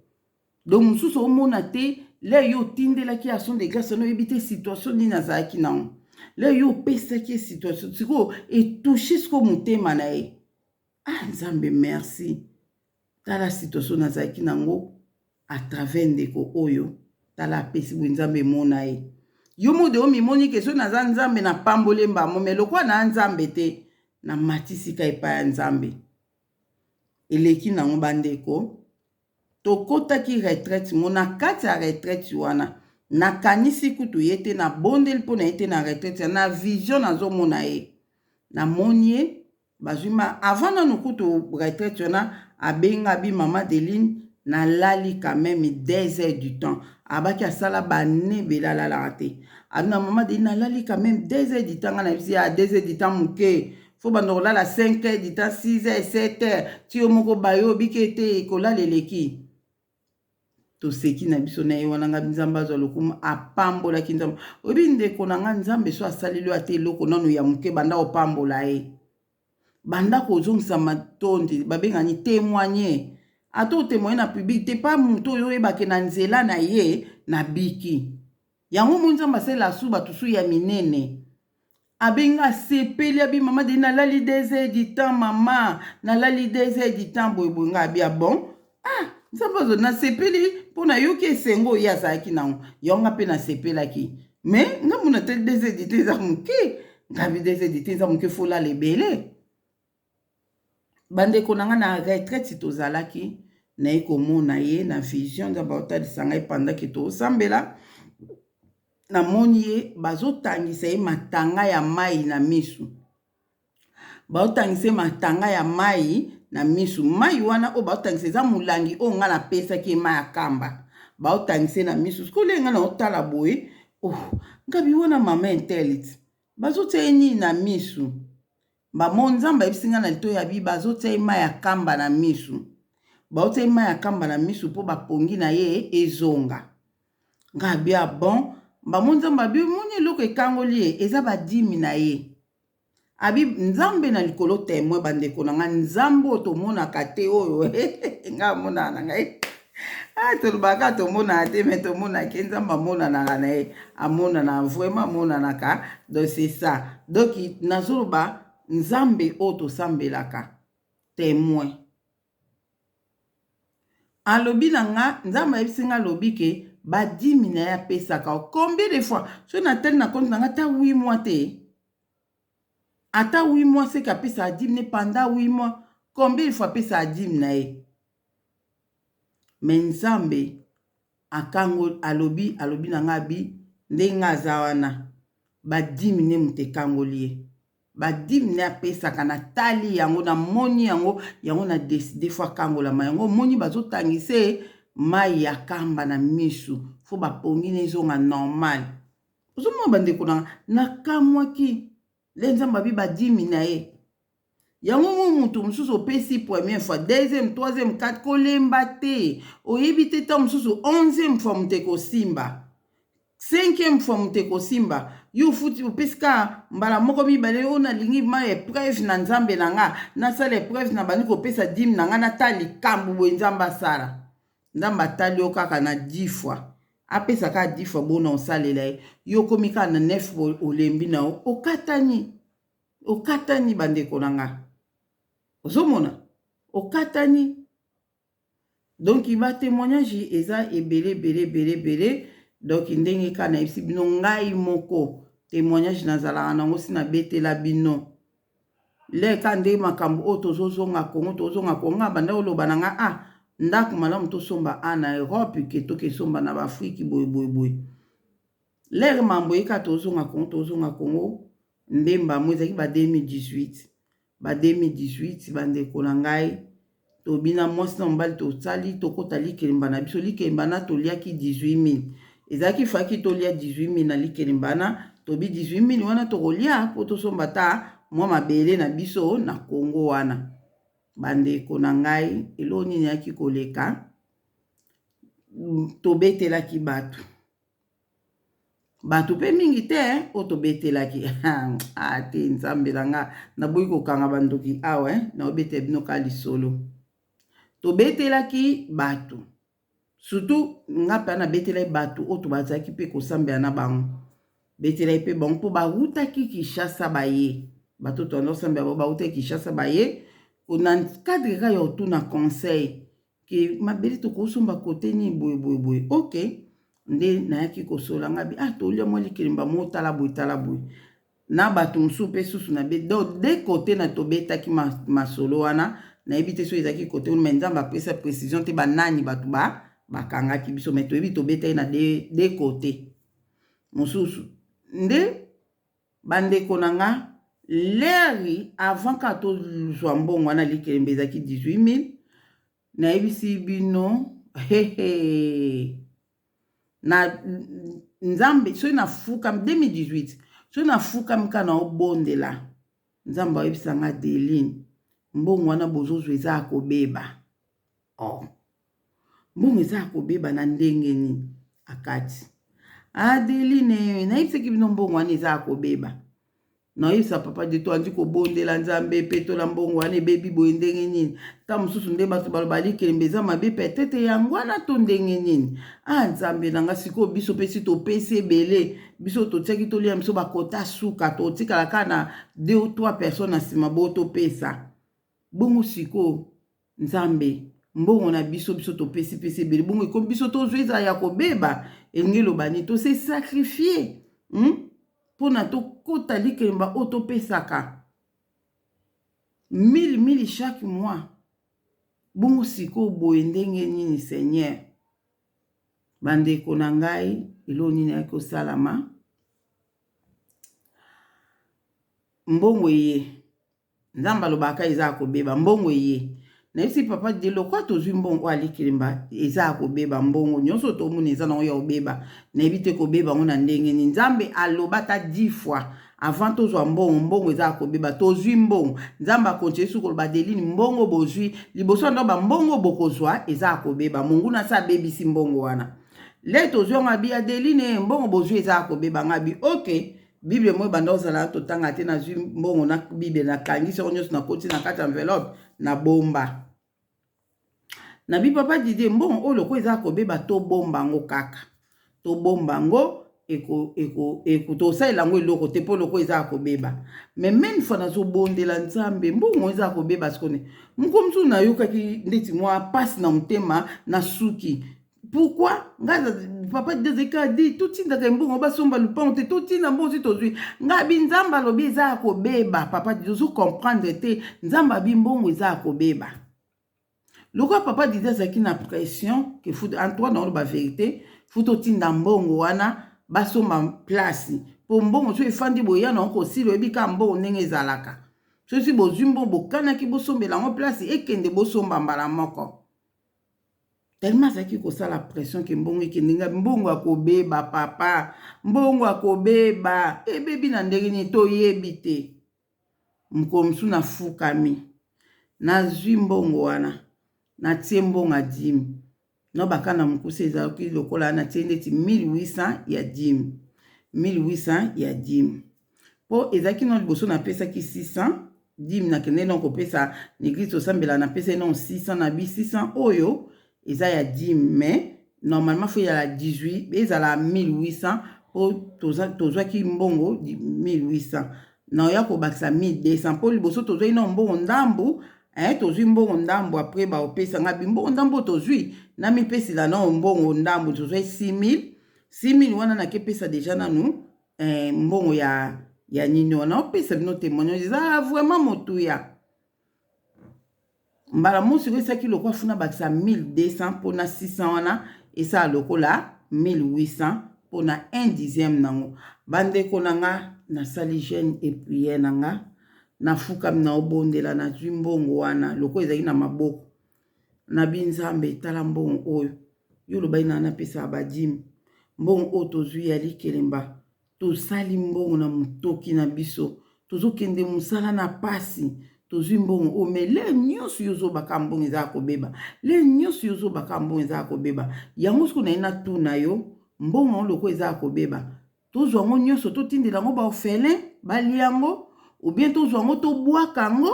Donc mosusu omona te, le yo otindelaki action de grâce wana, oyebi te situation nini azalaki nango. Le yo opesaki ye situation, sikoyo etouche sikoyo motema na ye. Ah, Nzambe merci, tala situation nazalaki nango à travers ndeko oyo, tala apesi boye. Nzambe emona ye. Yo mode omimoni ke soki naza Nzambe, napamboli mbamo, mais lokola na Nzambe te, namatisika epai ya Nzambe. Eleki nango. Bandeko, tokɔtaki retraite mo na kati ya retraite wana, nakanisi kutu ye te, nabondeli mpo na ye te. Na retraite, na vision, nazomona ye, namoni ye, bazwi ma avant nanu kutu retraite wana, abenga bi mama Deline, nalali quand même 2 heures du temps. Abaki asala bane ebele alalaka te. Abi na mama Deline, nalali quand même 2 heures du temps. Nga na bisi ya 2 heures du temps moke, faut banda kolala 5 heures du temps, 6 heures, 7 heures, ti yo moko bayo obiki ete kolala eleki. Toseki na biso na ye wana. Nga, Nzambe azwa lokumu, apambolaki Nzambe. Oyebi, ndeko na nga, Nzambe so asaleli yo ate eloko nanu ya moke, banda kopambola ye, banda kozongisa matondi. Babengani témoigner, ata otémoigne na public te, pa moto oyo oyebake na nzela na ye nabiki yango. Mo Nzambe asalela su bato su ya minene. Abenga, asepeli, abi mama de nalali 2 heures du temps, mama nalali 2 heures du temps boyeboye. Nga abi bon, ah, Nzambe azo, nasepeli mpo nayoki esengo oyo azalaki nango. Yango nga mpe nasepelaki, mais nga mona te 2 heures du temps eza moke. Ngabi 2 heures du temps eza moke, faut olala ebele. Bandeko na nga, na retraite tozalaki, naye komona ye na vision. Nzambe aotalisa ngai pendant tosambela, namoni ye, bazotangisa ye matanga ya mai na misu, baotangisa ye matanga ya mai. Na misu. Mai wana oyo baotangisa eza molangi oyo ngai napesaki ye mai ya kamba, baotangisa ye na misu. Sikoyo ndenge ngai naotala boye, oh, ngabi wana mama intelite bazotia ye nini na misu? Bamo Nzambe ayebisi ngai na litoyi abi bazotia ye mai ya kamba na misu, baotia ye mai ya kamba na misu mpo bapongi na ye ezonga. Ngai abi ah bon. Bamo Nzambe abi omoni eloko ekangoli ye eza badimi na ye. Abi Nzambe na likolo temoin, bandeko na ngai, Nzambe oyo tomonaka te oyo ngai amonaka na ngai. Ah, tolobaka tomonaka te, mais tomonaka ye. Nzambe amonanaka na ye, amonana vraiment, amonanaka. Donc c'est ça. Donc nazoloba Nzambe oyo tosambelaka temoin. Alobi na nga, Nzambe ayebisi nga, alobi ke badimi na ye apesaka combien de fois. Soki natali na compte na nga, ata 8 mois te, ata 8 mois, seke apesaka dime ne pendant 8 mois, combien de fois apesaka dime na ye. Mais Nzambe akango, alobi na nga, abi ndenge aza wana, badime nde moto ekangoli ye, badime nde apesaka. Natali yango, namoni yango, yango na décider faut akangolama. Yango omoni bazotangisa ye mai ya kamba na misu, faut bapongi na ezonga normal. Ozomona, bandeko nanga, nakamwaki le Nzambe abi badimi na ye. Yango mo motu mosusu opesi première fois, deuxième, troisième, quatre, kolemba te. Oyebi te, ntango mosusu 11e fois moto ekosimba, cinquième fois moto ekosimba. Yo ofuti, opesi kaka mbala moko, mibale. Oyo nalingi ma épreuve na Nzambe na nga, nasala épreuve na bandi kopesa dime na nga, natala likambo boye Nzambe asala. Nzambe atali yo kaka na 10 fois, apesa kaka 10 fois bona osalela ye. Yo okomi kaka na 9, olembi na yo, okatani, okatani. Bandeko na nga, ozomona, okatani. Donc batémoignage eza ebele, ebele, ebele, ebele. Donc ndenge kaka nayebisi bino, ngai moko témoignage nazalaka nango, si nabetela bino leka nde makambo oyo. Tozozonga Kongo, tozonga Kongo, nga banda oloba na nga, ah, ndako malamu tosomba a na Europe ke tokesomba na baAfrike boye boye boye. Lere mambo eyeka, tozonga Kongo, tozonga Kongo nde mbamo ezalaki ba 2018, ba 2018. Bandeko na ngai, tobina mwasi na mobali, tosali, tokɔta likelemba na biso. Likelemba na toliaki 18 000, ezalaki faki tolia 18 000 na likelemba na tobi 18 000 wana tokolia mpo tosomba ta mwa mabele na biso na Kongo wana. Bandeko na ngai, eloko nini eyaki koleka? Tobetelaki bato, bato mpe mingi te oyo tobetelaki. Ah te, Nzambe na nga, naboyi kokanga bandoki awa, naobetela bino ka lisolo. Tobetelaki bato, surtout nga mpe nabetelaki bato oyo tobazalaki mpe kosambela na bango. Betelaki mpe bango mpo bawutaki Kinshasa baye. Bato toanda kosambela bango bawutaki Kinshasa baye na cadre kaka ya kotuna conseil ke mabele tokosomba kote nini, boye boye boye. Ok, nde nayaki kosola nga bi, ah, tolia mwa likelemba mo, tala boye, tala boye na bato mosusu mpe susu na be. Donc de côté na tobetaki masolo wana, nayebi te soki ezalaki côté wana, mais Nzambe apesa précision te banani bato ba bakangaki biso. Mais toyebi tobetaki na de côté mosusu nde. Bandeko na nga, leri avant kaka tozwa mbongo wana, likelembe ezalaki 18 000. Nayebisi bino, hehe, na Nzambe, soki nafukami 2018, soki nafukami kaka na obondela Nzambe, ayebisa nga: "Deline, mbongo wana bozozwa eza ya kobeba." Oh, mbongo eza ya kobeba na ndenge nini? Akati: "Adeline, nayebisaki bino, mbongo wana eza ya kobeba." Nayebisa papa de toandi kobondela Nzambe, petola mbongo wana ebebi boye ndenge nini? Ta mosusu nde bato baloba likelembe eza mabe, peut-être yango wana to ndenge nini? Ah, Nzambe na nga, sikoyo biso mpe si topesi ebele, biso totiaki tolia biso bakota suka, totikala kaka na deux ou trois personnes na nsima bo topesa bongo. Sikoyo Nzambe, mbongo na biso, biso topesi pesi ebele, bongo ekomi biso tozwa ezala ya kobeba, elingi eloba nini? Tose sacrifier, Mpona tokota likelemba oyo topesaka mille mille chaque mois, bongo sikoyo boye ndenge nini, Seigneur? Bandeko na ngai, eloko nini ayaki kosalama? Mbongo eye, Nzambe alobaka eza ya kobeba, mbongo eye. Nayebisi papa de lokwa tozwi mbongo oyo alikelemba eza ya kobeba, mbongo nyonso tomona eza nango ya kobeba. Nayebi te kobeba yango na ndenge nini. Nzambe aloba ata 10 fois avant tozwa mbongo, mbongo eza ya kobeba. Tozwi mbongo, Nzambe akontinue su koloba Adeline, mbongo bozwi liboso ya ndo bambongo bokozwa eza ya kobeba. Monguna asi abebisi mbongo wana. Le tozwi yango abi Adeline, mbongo bozwi eza ya kobeba. Nga abi ok, Bible moi banda ozala totanga te, nazwi mbongo na Bible nakangisi yango nyonso, nakoti na kati ya enveloppe na bomba. Nabi papa Didier, mbongo oyo lokola eza kobeba, tobomba yango kaka, tobomba yango, tosalela yango eloko te mpo lokola eza kobeba. Mais même fois nazobondela Nzambe, mbongo eza kobeba. Sikone moko mosusu nayokaki ndeti mwa mpasi na motema na suki. Pourquoi ngai papa Dezeka di totindaka mbongo basomba lupango te, totinda mbongo si tozwi? Ngai abi Nzambe alobi eza ya kobeba. Papa Didi, ozo comprendre te, Nzambe abi mbongo eza ya kobeba. Lokola papa Didi azalaki na pression ke faut en toi na oloba vérité, faut totinda mbongo wana basomba place, mpo mbongo so efandi boya na kosila. Oyebi kaka mbongo ndenge ezalaka, soki bozwi mbongo bokanaki bosombela yango place, ekende bosomba mbala moko. Tellement azalaki kosala pression ke mbongo ekende, ngai mbongo akobeba papa, mbongo akobeba, ebebi na ndenge nini toyebi te. Mokolo mosusu nafukami, nazwi mbongo wana, natie mbongo ya dîme no baka na mokuse, ezalaki lokola natie ndeti 1800 ya dîme, 1800 ya dîme, mpo ezalaki no liboso napesaki 600 dîme. Nakende no kopesa na église tosambela, napesaki no 600 na bi 600 oyo eza ya dîme, mais normalement faut ezala 18, ezala 1800, mpo tozwaki mbongo 1800, naoya kobakisa 1200, mpo liboso tozwaki no mbongo ndambu. Tozwi mbongo ndambu, après baopesa nga bimbongo ndambu oyo tozwi, namipesila nao mbongo ndambu. Tozwaki 6000, 6000 wana nakepesa déjà nanu mbongo ya nini wana. Opesa bino témoignage eza vraiment motuya. Mbala mosi oyo esaki lokwa funa bakisa 1200 mpona 600 wana esala lokola 1800 mpona 1 dixième nango. Bandeko na nga, nasali jeûne et prière na nga, nafukami na obondela, nazwi mbongo wana lokola ezalaki na maboko. Nabi Nzambe, tala mbongo oyo yo olobaki na napesaka ba dîme, mbongo oyo tozwi ya likelemba, tosali mbongo na motoki na biso, tozokende mosala na pasi, tozwi mbongo oyo. Mais le nyonso yo ozobaka mbongo eza ya kobeba, le nyonso yo ozobaka mbongo eza ya kobeba. Yango soki naye natuna yo, mbongo yango lokola eza ya kobeba, tozwa yango nyonso totindela yango ba orphelin balia yango, ou bien tozwa yango tobwaka yango,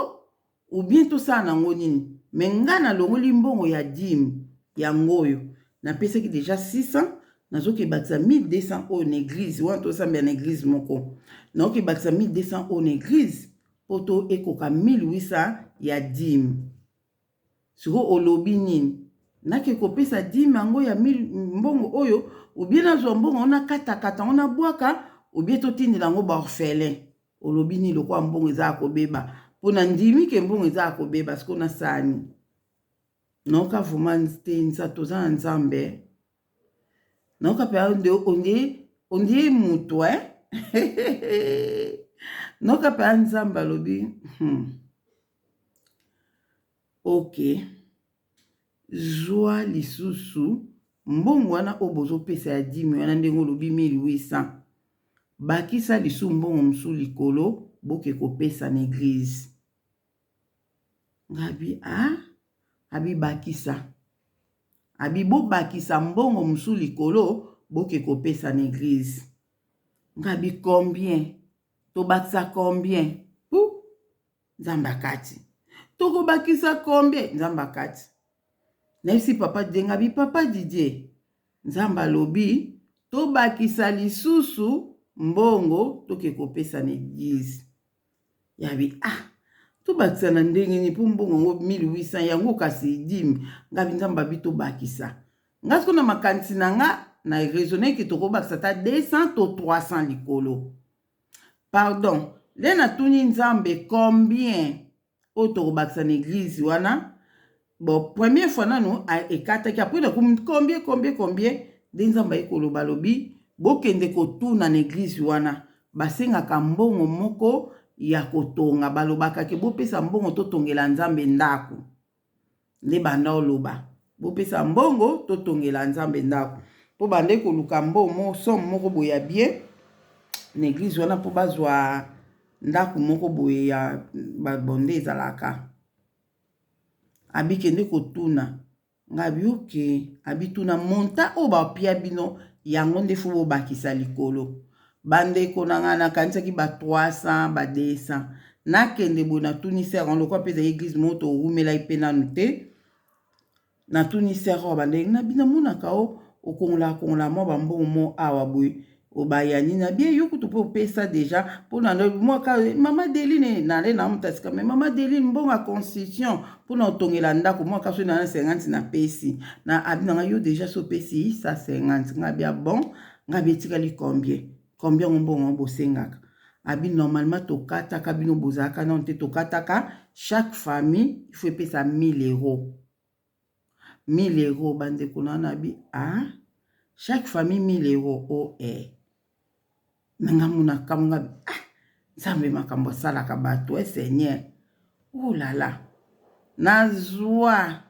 ou bien tosala nango nini? Mais ngai nalongoli mbongo ya dîme yango oyo napesaki déjà 600, nazokebakisa 1200 oyo na église wana tosambela, na église moko nazokebakisa 1200 oyo na église mpo to ekoka 1800 ya dîme. Sikoyo olobi nini? Nake kopesa dîme yango ya mbongo oyo, ou bien nazwa mbongo yango nakatakata yango nabwaka, ou bien totindela yango ba orphelin? Olobi nini? Lokola mbongo eza ya kobeba, mpo na ndimi ke mbongo eza ya kobeba, sikoyo nasala nini? Naoka vraiment te nza toza na Nzambe. Naoka mpe ondie moto e naoka mpe Nzambe alobi. Ok, zwa lisusu mbongo wana oyo bozopesa ya dîme wana, ndenge olobi 1800, bakisa lisusu mbongo mosusu likolo, boke kopesa na église. Ngabi a abi bakisa, abi bobakisa mbongo mosusu likolo, boke kopesa na église. Ngabi combien tobakisa? Combien pu Nzambe akati tokobakisa combien? Nzambe akati. Nayebisi papa Didier, ngabi papa Didier, Nzambe alobi tobakisa lisusu mbongo toke kopesa na église. Yabi ah, tobakisa na ndenge nini? Mpo mbongo yango 1800 yango kasi dîme. Ngabi Nzambe abi tobakisa. Nga siko na makanisi na nga na raisonne ke tokobakisa ata 200 to 300 likolo. Pardon, nde natuni Nzambe combien oyo tokobakisa na église wana. Bon, première fois nanu ekataki, après nakomi combien, combien, combien? Nde Nzambe ayi koloba, alobi bokende kotuna na église wana, basengaka mbongo moko ya kotonga, balobaka ke bopesa mbongo totongela Nzambe ndako. Nde banda oloba bopesa mbongo totongela Nzambe ndako mpo bande koluka mbongo somme moko boye ya bien na eglise wana mpo bazwa ndako moko boye ya babonde ezalaka. Abi kende kotuna nga abi oke abi tuna monta oyo bapia bino yango nde fo bobakisa likolo. Bandeko na ngai nakanisaki ba 300 ba 200 nakende boye natuni sere yango lokola mpe ezali eglise moko towumelaki mpe nanu te natuni sere oyo bandenge na bino amonaka o okongolaka kongola mwa bambongo mo awa boye obayani na bie yo kutu mpe opesa deja mpo na mwa ka mama Deline nale na moto asika me mama Deline mbongo ya constitution mpo na otongela ndako mwa ka soki na 50 napesi na abi na ngai yo deja so opesi 150 ngai bia bon ngai bi etikali combien combien ngo mbongo bosengaka abi normalement tokataka bino bozalaka nano te tokataka chaque famille il faut epesa 1000 euros 1000 euros bandeko na wana abi ah chaque famille 1000 euros o oh, eh na nga mona kamwe nga ah nzambe makambo asalaka bato e eh, seigneur oh la la nazwa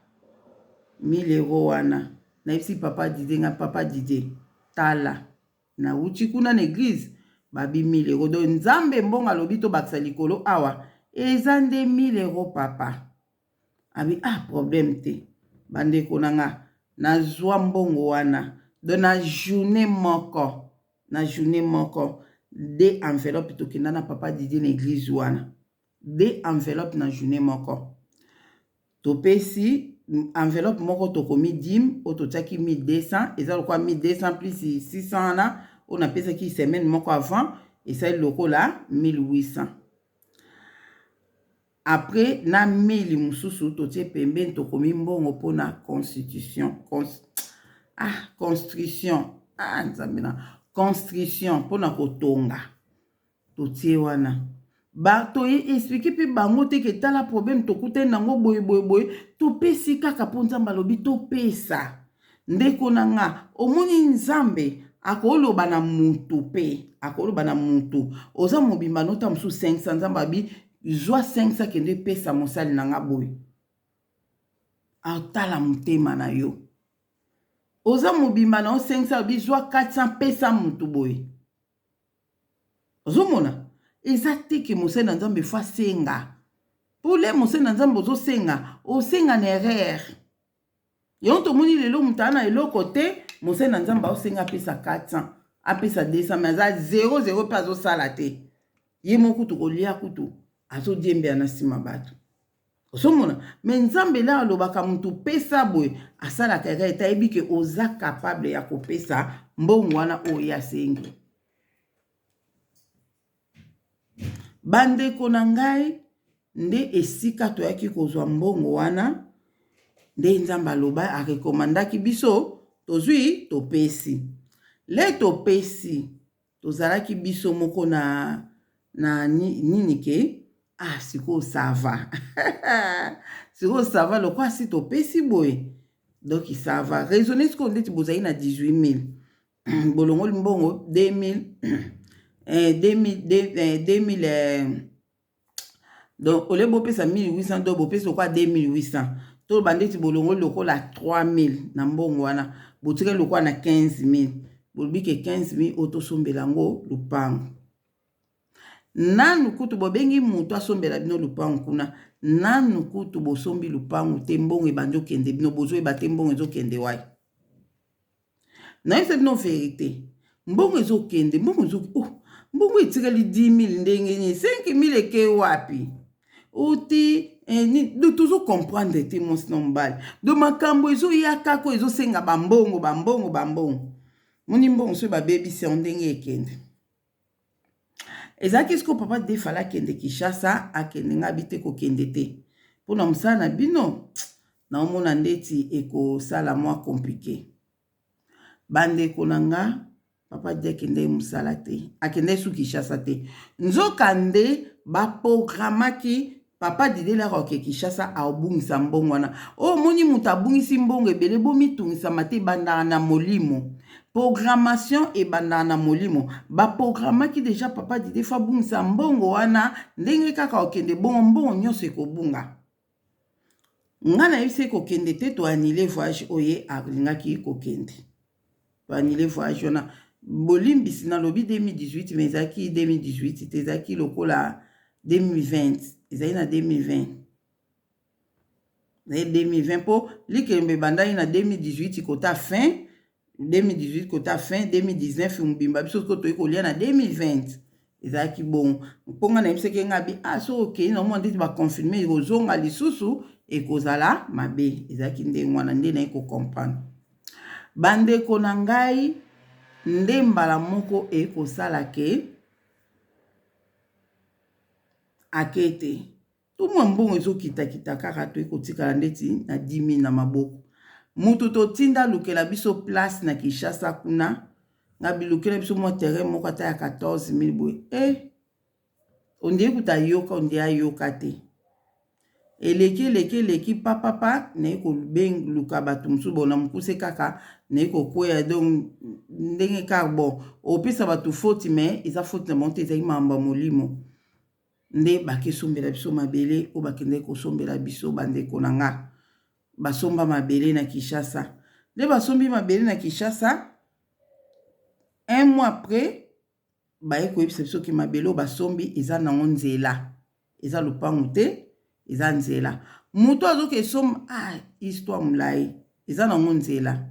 1000 euros wana nayebisi papa Didier nga papa Didier tala nawuti kuna na eglise babi 1000 euros donc nzambe mbongo alobi tobakisa likolo awa eza nde 1000 euros papa abi ah problème te bandeko na nga nazwa mbongo wana donc na journée moko na journée moko de enveloppe tokenda na papa Didier na église wana de enveloppe na journée moko topesi enveloppe moko tokomi dime oyo totiaki 1200 eza lokola 1200 plus 600 wana oyo napesaki semaine moko avant esali lokola 1800 après na 1000 mosusu totie pembeni tokomi mbongo mpona constitution cons, ah, construction ah, nzambe na construction mpona kotonga totie wana ba toye explike mpe bango te ke tala problème tokutani nango boye boye boye topesi kaka mpo nzambe alobi topesa ndeko na nga omoni nzambe akoloba na mutu mpe akoloba na mutu oza mobimba nota mosusu 500 nzambe abi zwa 500 kende epesa mosali na nga boye atala motema na yo oza mobimba na yo 500 alobi zwa 400 pesa mutu boye ozomona eza te ke mosali na nzambe fo asenga mpo le mosali na nzambe ozosenga osenga na erreur yango tomoni lelo moto aa na eloko te mosali na nzambe aosenga apesa 400 apesa 200 me aza 0 0 mpe azosala te ye moko kutu kolia kutu azodiembela na nsima bato ozomona me nzambe la alobaka motu pesa boye asalaka erreur te ayebi ke oza capable ya kopesa mbongo wana oyo ye asengi bandeko na ngai nde esika toyaki kozwa mbongo wana nde nzambe aloba arekomandaki biso tozwi topesi le topesi tozalaki biso moko na na nini ke ah sikoyo sava sikoyo sava lokola si topesi boye donc ça va raisonner sikoyo ndeti bozali na 18 000 bolongoli mbongo 2000 eh, 2000 eh, 2000 eh, donc olie bopesa 1800 donc bopesi lokola 2800 toloba ndeti bolongoli lokola 3000 na mbongo wana botikali lokola na 15000 bolobi ke 15000 oyo tosombela yango lupango nanu kutu bobengi moto asombela bino lupango kuna nanu kutu bosombi lupango te mbongo ebandi okende bino bozoyeba te mbongo ezokende wapi nayebisa bino verite mbongo ezokende mbongo ezo oh, mbongo etikali 10 000 ndenge nini 5 000 eke wapi oti eh, tozo comprendre te mwasi na mobali do makambo ezoya kaka ezosenga bambongo bambongo bambongo moni mbongo soki babebisi yango ndenge ekende ezalaki sikoyo papa defala akende kinshasa akende ngai bi te kokende te mpona mosala na bino naomona ndeti ekosala mwa compliqué bandeko na nga papa di akendaki mosala te akendaki su kinshasa te nzokande baprogramaki papa Didier laka oke kinshasa aobungisa mbongo wana oyo omoni moto abungisi mbongo ebele bomitungisama te ebandaka na molimo programmation ebandaka na molimo baprogramaki deja papa Didier fo abungisa mbongo wana ndenge kaka okende bongo mbongo nyonso ekobunga. Nga nayebisi ye kokende te, to annuler voyage oyo ye alingaki kokende. To annuler voyage wana. Bolimbisi nalobi 2018 mais ezalaki 2018 te, ezalaki lokola 2020, ezalaki na 2020. Ezalaki 2020 mpo likelemba ebandaki na 2018 kota fin 2018 kota fin 2019 mobimba, biso sikoyo toyei kolia na 2020. Ezalaki bongo mpo ngai nayebisaki ye, ngai abi ah, soki okei na omona ndeti baconfirme ekozonga lisusu, ekozala mabe. Ezalaki ndenge wana nde naye kocomprendre, bandeko na ngai, nde mbala moko ekosala ke ake te. To mwa mbongo ezokitakita kaka, toyei kotikala ndeti na 10 000 na maboko. Moto totinda alukela biso place na Kinshasa kuna, nga bilukela biso mwa terrain moko ata ya 14 000 boye. Ondie kuta ayoka, ondie ayoka te. Eleki eleki eleki papapa, naye koluka bato mosusu bon na mokuse kaka naye kokweya. Donc ndenge kaka bon opesa bato faute, mais eza faute na bango te, ezalaki makambo ya molimo nde bakesombela biso mabele oyo bakendaki kosombela biso. Bandeko na nga, basomba mabele na Kinshasa nde basombi mabele na Kinshasa. Un mois après, baye koyebisa biso ke mabele oyo basombi eza nango nzela, eza lopango te, eza nzela. Moto azoki esomba, ah, histoire molai, eza nango nzela,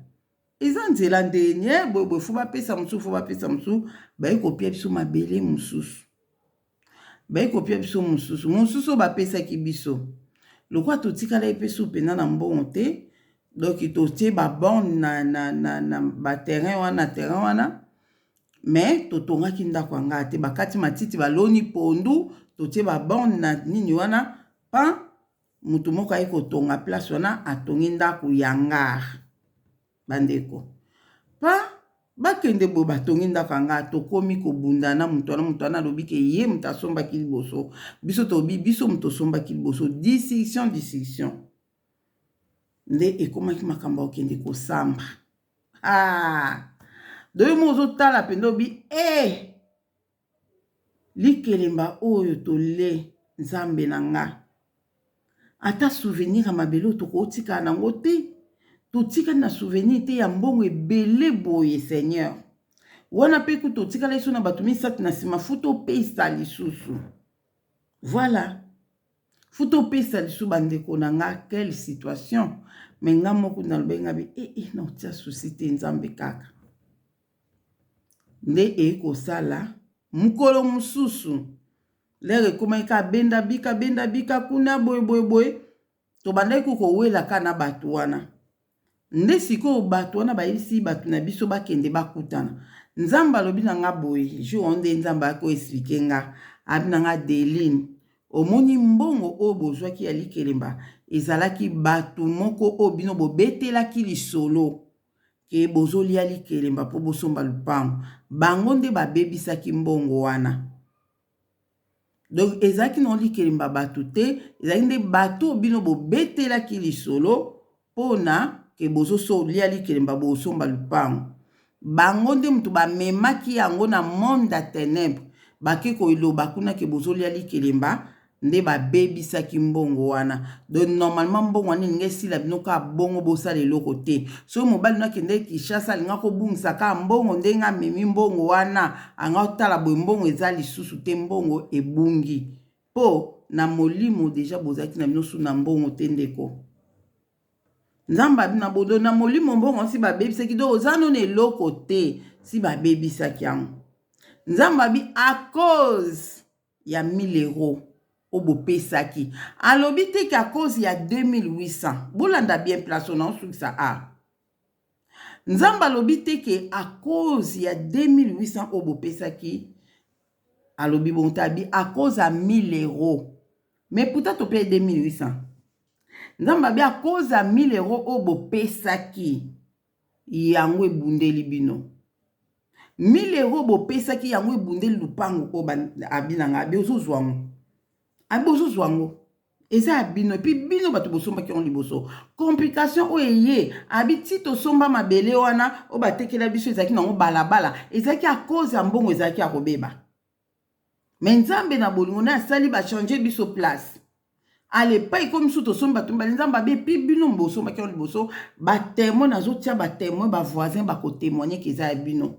eza nzela ndeni boye boye, faut bapesa mosusu, faut bapesa mosusu. Baye kopia biso mabele mosusu, baye kopia biso mosusu, mosusu oyo bapesaki biso, lokola totikala ye mpe su mpenza na mbongo te. Donc totie baborne na baterrain wana, terrain wana, mais totongaki ndako ya ngai te. Bakati matiti, baloni pondu, totie baborne na nini wana pa. Motu moko aye kotonga place wana, atongi ndako ya ngar. Bandeko, pa bakende boye, batongi ndako ya ngai, tokomi kobunda na moto wana. Moto wana alobi ke ye moto asombaki liboso, biso tobi biso moto osombaki liboso. Discussion, discussion nde ekomaki makambo ya kokende kosamba. Ah, doyo mo ozotala mpenza, obi e likelemba oyo tole. Nzambe na nga, ata souvenir ya mabele oyo tokotikala nango te, totikali na souvenir te ya mbongo ebele boye. Seigneur, wana mpe ku totikala biso na bato misato na nsima, faut topesa lisusu, voilà, faut topesa lisusu. Bandeko na nga, quelle situation! Mais nga moko nalobai, nga bi ee na otia souci te, Nzambe kaka nde eye kosala. Mokolo mosusu lere ekomaki kaka benda bika, benda bika kuna boye boye boye, tobandaki kowela kaka na bato wana. Nde sikoyo bato wana bayebisi bato na biso bakende bakutana. Nzambe alobi na nga boye, jour wana nde Nzambe ayaki koexpliquer nga, abi na nga: "Deline, omoni mbongo oyo bozwaki ya likelemba, ezalaki bato moko oyo bino bobetelaki lisolo ke bozolia likelemba mpo bosomba lupango, bango nde babebisaki mbongo wana. Donc ezalaki na likelemba bato te, ezalaki nde bato oyo bino bobetelaki lisolo mpona ke bozolia likelemba, bosomba lupango. Bango nde moto bamemaki yango na monde ya ténèbre, bake koloba kuna ke bozolia likelemba, nde babebisaki mbongo wana. Donc normalement mbongo wana elingi esila bino kaka bongo, bosala eloko te. Soki mobali no akendeki Kinshasa, alinga kobungisa kaka mbongo. Ndenge amemi mbongo wana, anga otala boye, mbongo eza lisusu te, mbongo ebungi, mpo na molimo déjà bozalaki na bino su na mbongo te." Ndeko, Nzambe abi na bodo na molimo mbongo si babebisaki, donc oza nano eloko te, si babebisaki yango. Nzambe abi à cause ya 1000 € oyo bopesaki. Alobi te ke à cause ya 2800. Bolanda bien place oyo naosukisa. A Nzambe alobi te ke à cause ya 2800 oyo bopesaki. Alobi bongo te, abi à cause ya 1000 €. Mais pourtant topei 2800. Nzambe abi à cause ya 1000 € oyo bopesaki, yango ebundeli bino. 1000 € bopesaki, yango ebundeli lupango oyo. Abi na nga, abi ozozwa yango, abi ozozwa yango, eza ya bino, et puis bino bato bosombaki yango liboso. Complication oyo eye, abi ti tosomba mabele wana oyo batekela biso, ezalaki nango balabala, ezalaki à cause ya mbongo ezalaki ya kobeba. Mais Nzambe na bolingo na asali, bachanger biso place. Ale epai ekomi mosusu tosombi bato mibale, Nzambe abe epi bino bosombaki yango liboso, batemoin nazotia batemoin, bavoisin bakotemoigne ke eza ya bino.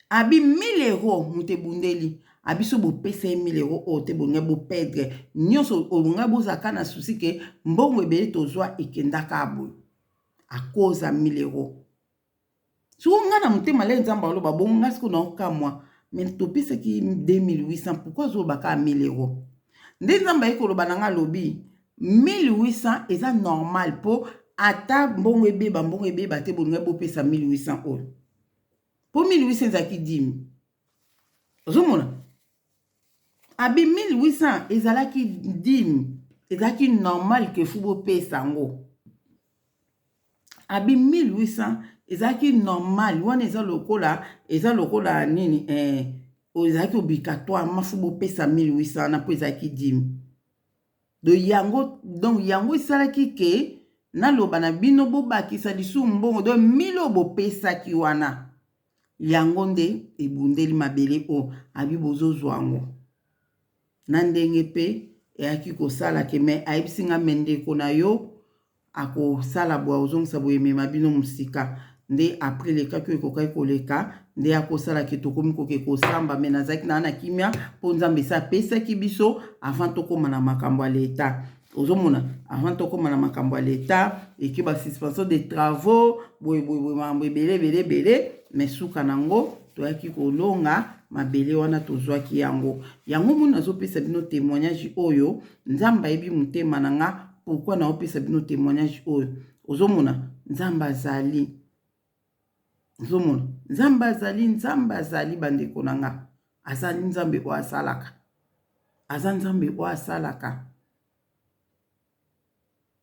Abi 1000 euro moto ebundeli abiso, bopesa ye 1000 euro oyo te, bolingai bopedre nyonso, olingai bozalaka na susi ke mbongo ebele tozwa ekendaka boye akoza 1000 euro. Soko ngai na motema le Nzambe aloba bongo, ngai siko naokamwa, mais topesaki 2800, pourquoi azoloba kaka 1000 euro? Nde Nzambe aye koloba na ngai, alobi 1800 eza normal, mpo ata mbongo ebeba, mbongo ebeba te, bolingai bopesa 1800 oyo, mpo 1800 ezalaki dîme. Ozomona, abi 1800 ezalaki dîme, ezalaki normal ke faut bopesa yango. Abi 1800 ezalaki normal wana, eza lokola nini, ezalaki obligatoire, mais faut bopesa 1800 wana mpo ezalaki dîme. Donc yango esalaki ke naloba na bino bobakisa lisusu mbongo. Donc 1000 oyo bopesaki wana, yango nde ebundeli mabele oyo. Abi bozozwa yango na ndenge mpe eyaki kosala ke me ayebisi nga, me ndeko na yo akosala boye, ozongisa boye, emema bino mosika. Nde après elekaki oyo ekokaki koleka, nde akosalaki tokomi koke kosamba. Me nazalaki na kimia mpo Nzambe esi apesaki biso avant tokóma na makambo ya leta. Ozomona, avant tokóma na makambo ya leta, eke basuspension de travaux, boye boye boye, makambo ebele ebele ebele. Me suka nango toyaki kolonga mabele wana, tozwaki yango. Yango moni nazopesa bino témoignage oyo. Nzambe ayebi motema na nga pourquoi naopesa bino témoignage oyo. Ozomona, Nzambe azali. Ozomona, Nzambe azali, Nzambe azali, bandeko na nga. Azali Nzambe oyo asalaka, aza Nzambe oyo asalaka.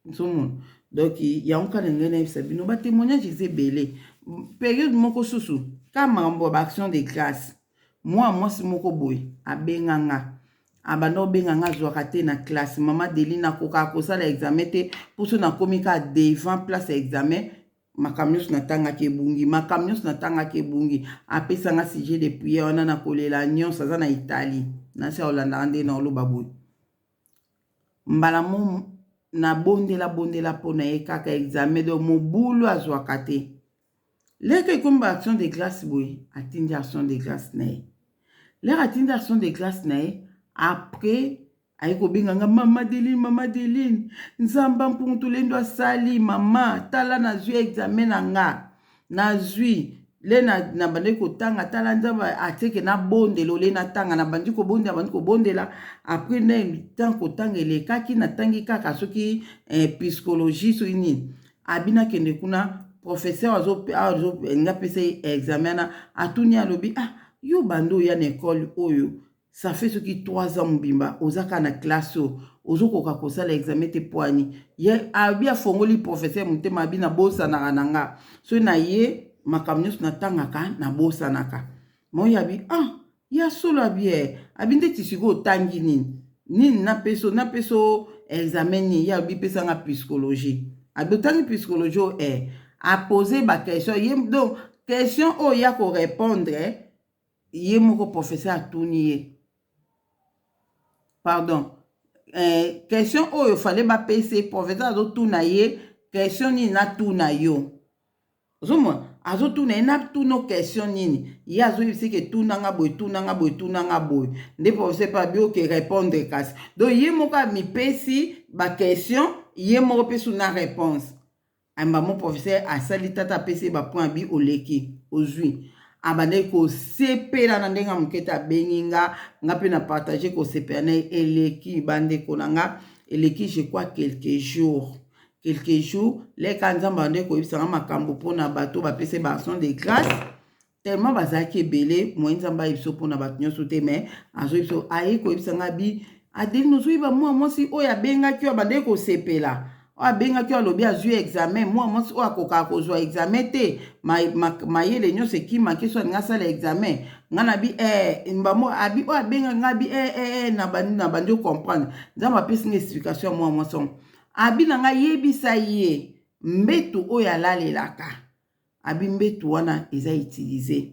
Ozomona, donc yango kaka ngai nayebisa bino, batémoignage eza ebele. Période moko susu ka makambo ya baaction de grâce, mwa mwasi moko boye abenganga, abanda obenga nga, azwaka te na classe. "Mama Deli, nakokaka kosala examen te, mposo nakomi kaka devant place ya examen, makambo nyonso natangaki ebungi, makambo nyonso natangaki ebungi." Apesanga sujet de prière wana na kolela nyonso. Aza na Italie, nasi aolandaka nde na oloba boye. Mbala mo nabondela bondela mpo na ye kaka examen, donc mobulu, azwaka te. Leke ekomi ba action de grâce boye, atindi action de grâce na ye. Lere atindi action de grâce na ye, après aye kobenga nga: "Mama Deline, mama Deline, Nzambe mpungu tolendo asali. Mama, tala, nazwi examen na nga, nazwi le na bandaki kotanga. Tala, Nzambe atieke nabondela ole, natanga, nabandi kobondela, bandi kobondela." Après nde ntango kotanga elekaki, natangi kaka soki psychologie, soki nini. Abi nakende kuna, professeur azolinga apesa ye examen wana. Atuni, alobi: "Ah, yo bando oya na ekole oyo, ça fait soki 3 ans mobimba, oza kaka na classe oyo, ozokoka kosala examen te, poani?" Ye abi afongoli professeur motema, abi: "Nabosanaka na nga, soki na ye makambo nyonso natangaka nabosanaka." Moyo abi: "Ah, ya solo?" Abi: "E." Abi: "Ndeti sikoyo otangi nini nini? Napesa examen nini?" Ye abi: "Pesanga psychologie." Abi: "Otangi psychologie oyo?" E apose baquestion ye, donc question oyo ya korépondre ye moko, professeur atuni ye, pardon, question oyo fale bapesa, professeur azotuna ye question nini natuna yo. Ozomona, azotuna ye: "Natuna question nini?" Ye azoyebisa ke: "Tunanga boye, tunanga boye, tunanga boye." Nde professeur mpe abi: "Oke, répondre kasi." Donc ye moko amipesi baquestion, ye moko mpe suna réponse. Ayamba professeur, asali tata, apesi ye bapoint, abi: "Oleki, ozwi." Abandaki kosepela na ndenge ya moke te. Abengi nga, nga mpe na partage kosepela na ye. Eleki, bandeko na nga, eleki je crois quelques jours, leka Nzambe abandaki koyebisanga makambo mpona bato bapesa ba action de grâce. Tellement bazalaki ebele, moye Nzambe ayebi biso mpona bato nyonso te, mais azoyebi biso. Aye koyebisanga bi: "Adeline, ozoyeba mwa mwasi oyo abengaki, oyo abandaki kosepela, oyo abengaki, oyo alobi azwi examen, mwa mwasi oyo akokaka kozwa examen te, mayele nyonso ekimaki so alingi asala examen?" Nga na bi mbamo abi oyo abengaki nga, abi na bandi ocomprendre. Nzambe apesi nga explication ya mwa mwasi wango. Abi na ngai: "Yebisa ye mbeto oyo alalelaka." Abi mbeto wana eza utilisé,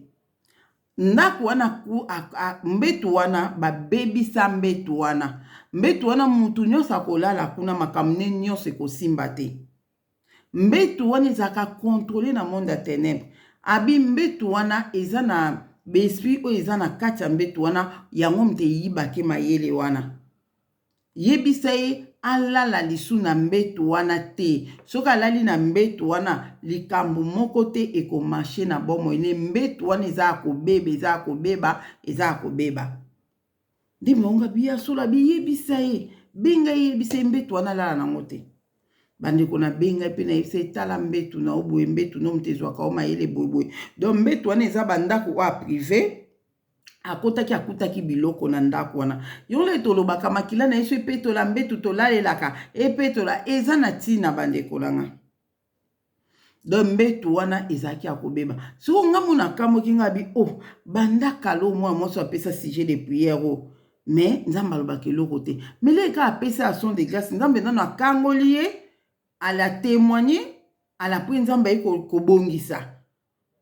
ndako wana, mbeto wana babebisa mbeto wana. Mbetu wana mutu nyonso akolala kuna, makambo ne nyonso ekosimba te. Mbetu wana ezalaka controle na monde ya tenebre. Abi mbetu wana eza na baesprit oyo eza na kati ya mbetu wana, yango moto eyibaki mayele wana. Yebisa ye alala lisu na mbetu wana te. Soki alali na mbetu wana, likambo moko te ekomarche na bomoi ne. Mbetu wana eza ya kobeba, eza ya kobeba, eza ya kobeba. Nde maonga biya solo abiyebisa ye, benga ye, yebisa ye mbetu wana alala nango te. Bandeko, nabenga ye mpe nayebisa ye: tala mbetu na yo boye, mbetu no moto ezwaka yo mayele boyeboye. Donc mbetu wana eza bandako oyo ya privé. Akotaki, akutaki biloko na ndako wana. Yango nde tolobaka makila na Yesu epetola mbetu tolalelaka, epetola, eza na ntina, bandeko na nga. Donc mbetu wana ezalaki ya kobeba. Soko nga mona akamwaki nga bi oh, banda kala oyo mwana mwasi apesa sujet de prière oyo, mais Nzambe alobaka eloko te. Mais leka apesa action de grâce, Nzambe nano akangoli ye, ala témoigner ala mpe Nzambe aye kobongisa.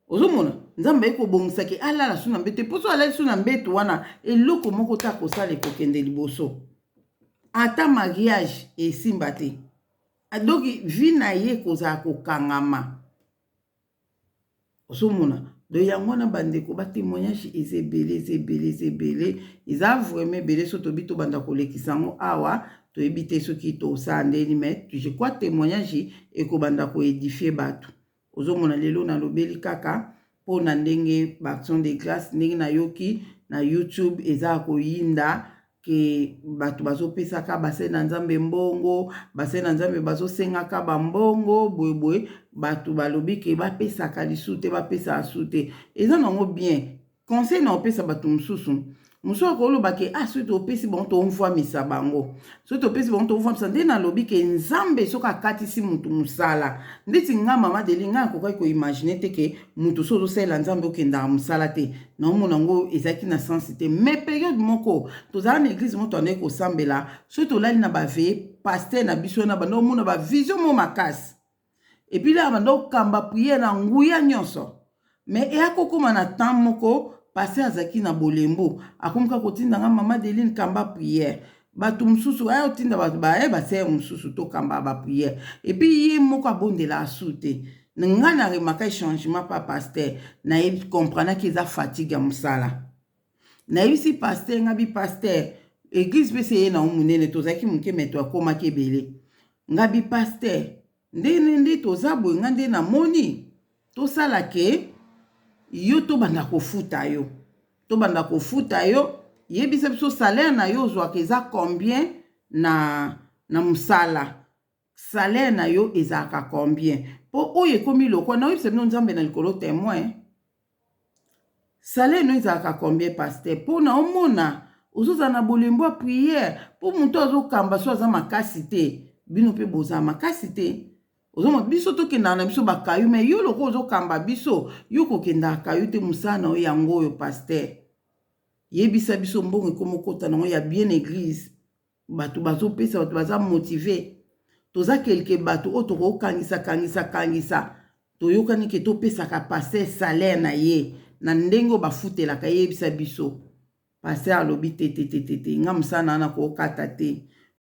Ozomona, Nzambe aye kobongisaki alala su na mbeto, mposo alali su na mbeto wana, eloko moko te akosala ekokende liboso, ata mariage esimba te. Donc vie na ye kozala kokangama. Ozomona, donc yango wana, bandeko, batémoignage eza ebele, eza ebele, eza ebele, eza vraiment ebele. So tobi tobanda kolekisa yango awa, toyebi te soki tosala ndeni, mais je crois témoignage ekobanda koédifier bato. Ozomona, lelo nalobeli kaka mpona ndenge baaction de grâce, ndenge nayoki na YouTube eza koyinda ke bato bazopesaka basali na Nzambe mbongo, basali na Nzambe bazosengaka bambongo boyeboye. Bato balobi ke bapesaka lisu te, bapesaka su te. Eza nango bien. Conseil na opesa bato mosusu, mosusu akoloba ke ah, soki topesi bango, tomvwamisa bango, soki topesi bango, tomvwamisa. Nde nalobi ke Nzambe soki akatisi motu mosala, ndeti nga mama Deli, ngai nakokaki koimaginer te ke motu so ozosalela Nzambe okendaka mosala te. Naomona yango ezalaki na sens te. Mais période moko tozala na église moko, toandaki kosambela. Soki tolali na baveillée, pasteur na biso wana banda omona bavision mo makasi, et puis laka banda okamba prière na nguya nyonso. Mais eya kokóma na temps moko, pasteur azalaki na bolembo, akomi kaka kotindanga: "Mama Deline, kamba prière." Bato mosusu aya otinda bato baye, basere mosusu tokamba baprière, et puis ye moko abondela asu te. Ngai na remarquaki changement pa pasteur, nayebi comprenaki eza fatigue ya mosala. Nayebisi pasteur, nga bi: "Pasteur, église mpe se ye na monene, tozalaki moke me to akomaki ebele." Nga bi: "Pasteur, ndenge nde toza boye, nga nde namoni tosala ke yo tobanda kofuta yo, tobanda kofuta yo. Yebisa biso salaire na yo ozwaka eza combien na mosala, salaire na yo ezalaka combien?" Mpo oyo ekomi lokwa, naoyebisa bino, Nzambe na likolo témoin. "Salaire no ezalaka combien, pasteur? Mpo na omona ozozala na bolembo ya prière, mpo moto azokamba so aza makasi te, bino mpe bozala makasi te. Ozomona, biso tokendaka na biso bakayu, mais yo lokola ozokamba biso, yo kokendaka kayu te. Mosala na yo yango oyo. Pasteur, yebisa biso mbongo ekoma okota nango ya bien église. Bato bazopesa, bato baza motivés. Toza quelque bato oyo tokokangisa kangisa kangisa, toyokani ke topesaka pasteur salaire na ye na ndenge oyo bafutelaka. Yebisa biso." Pasteur alobi: "Te, te, te, te, te, nga mosala na wana kokata te."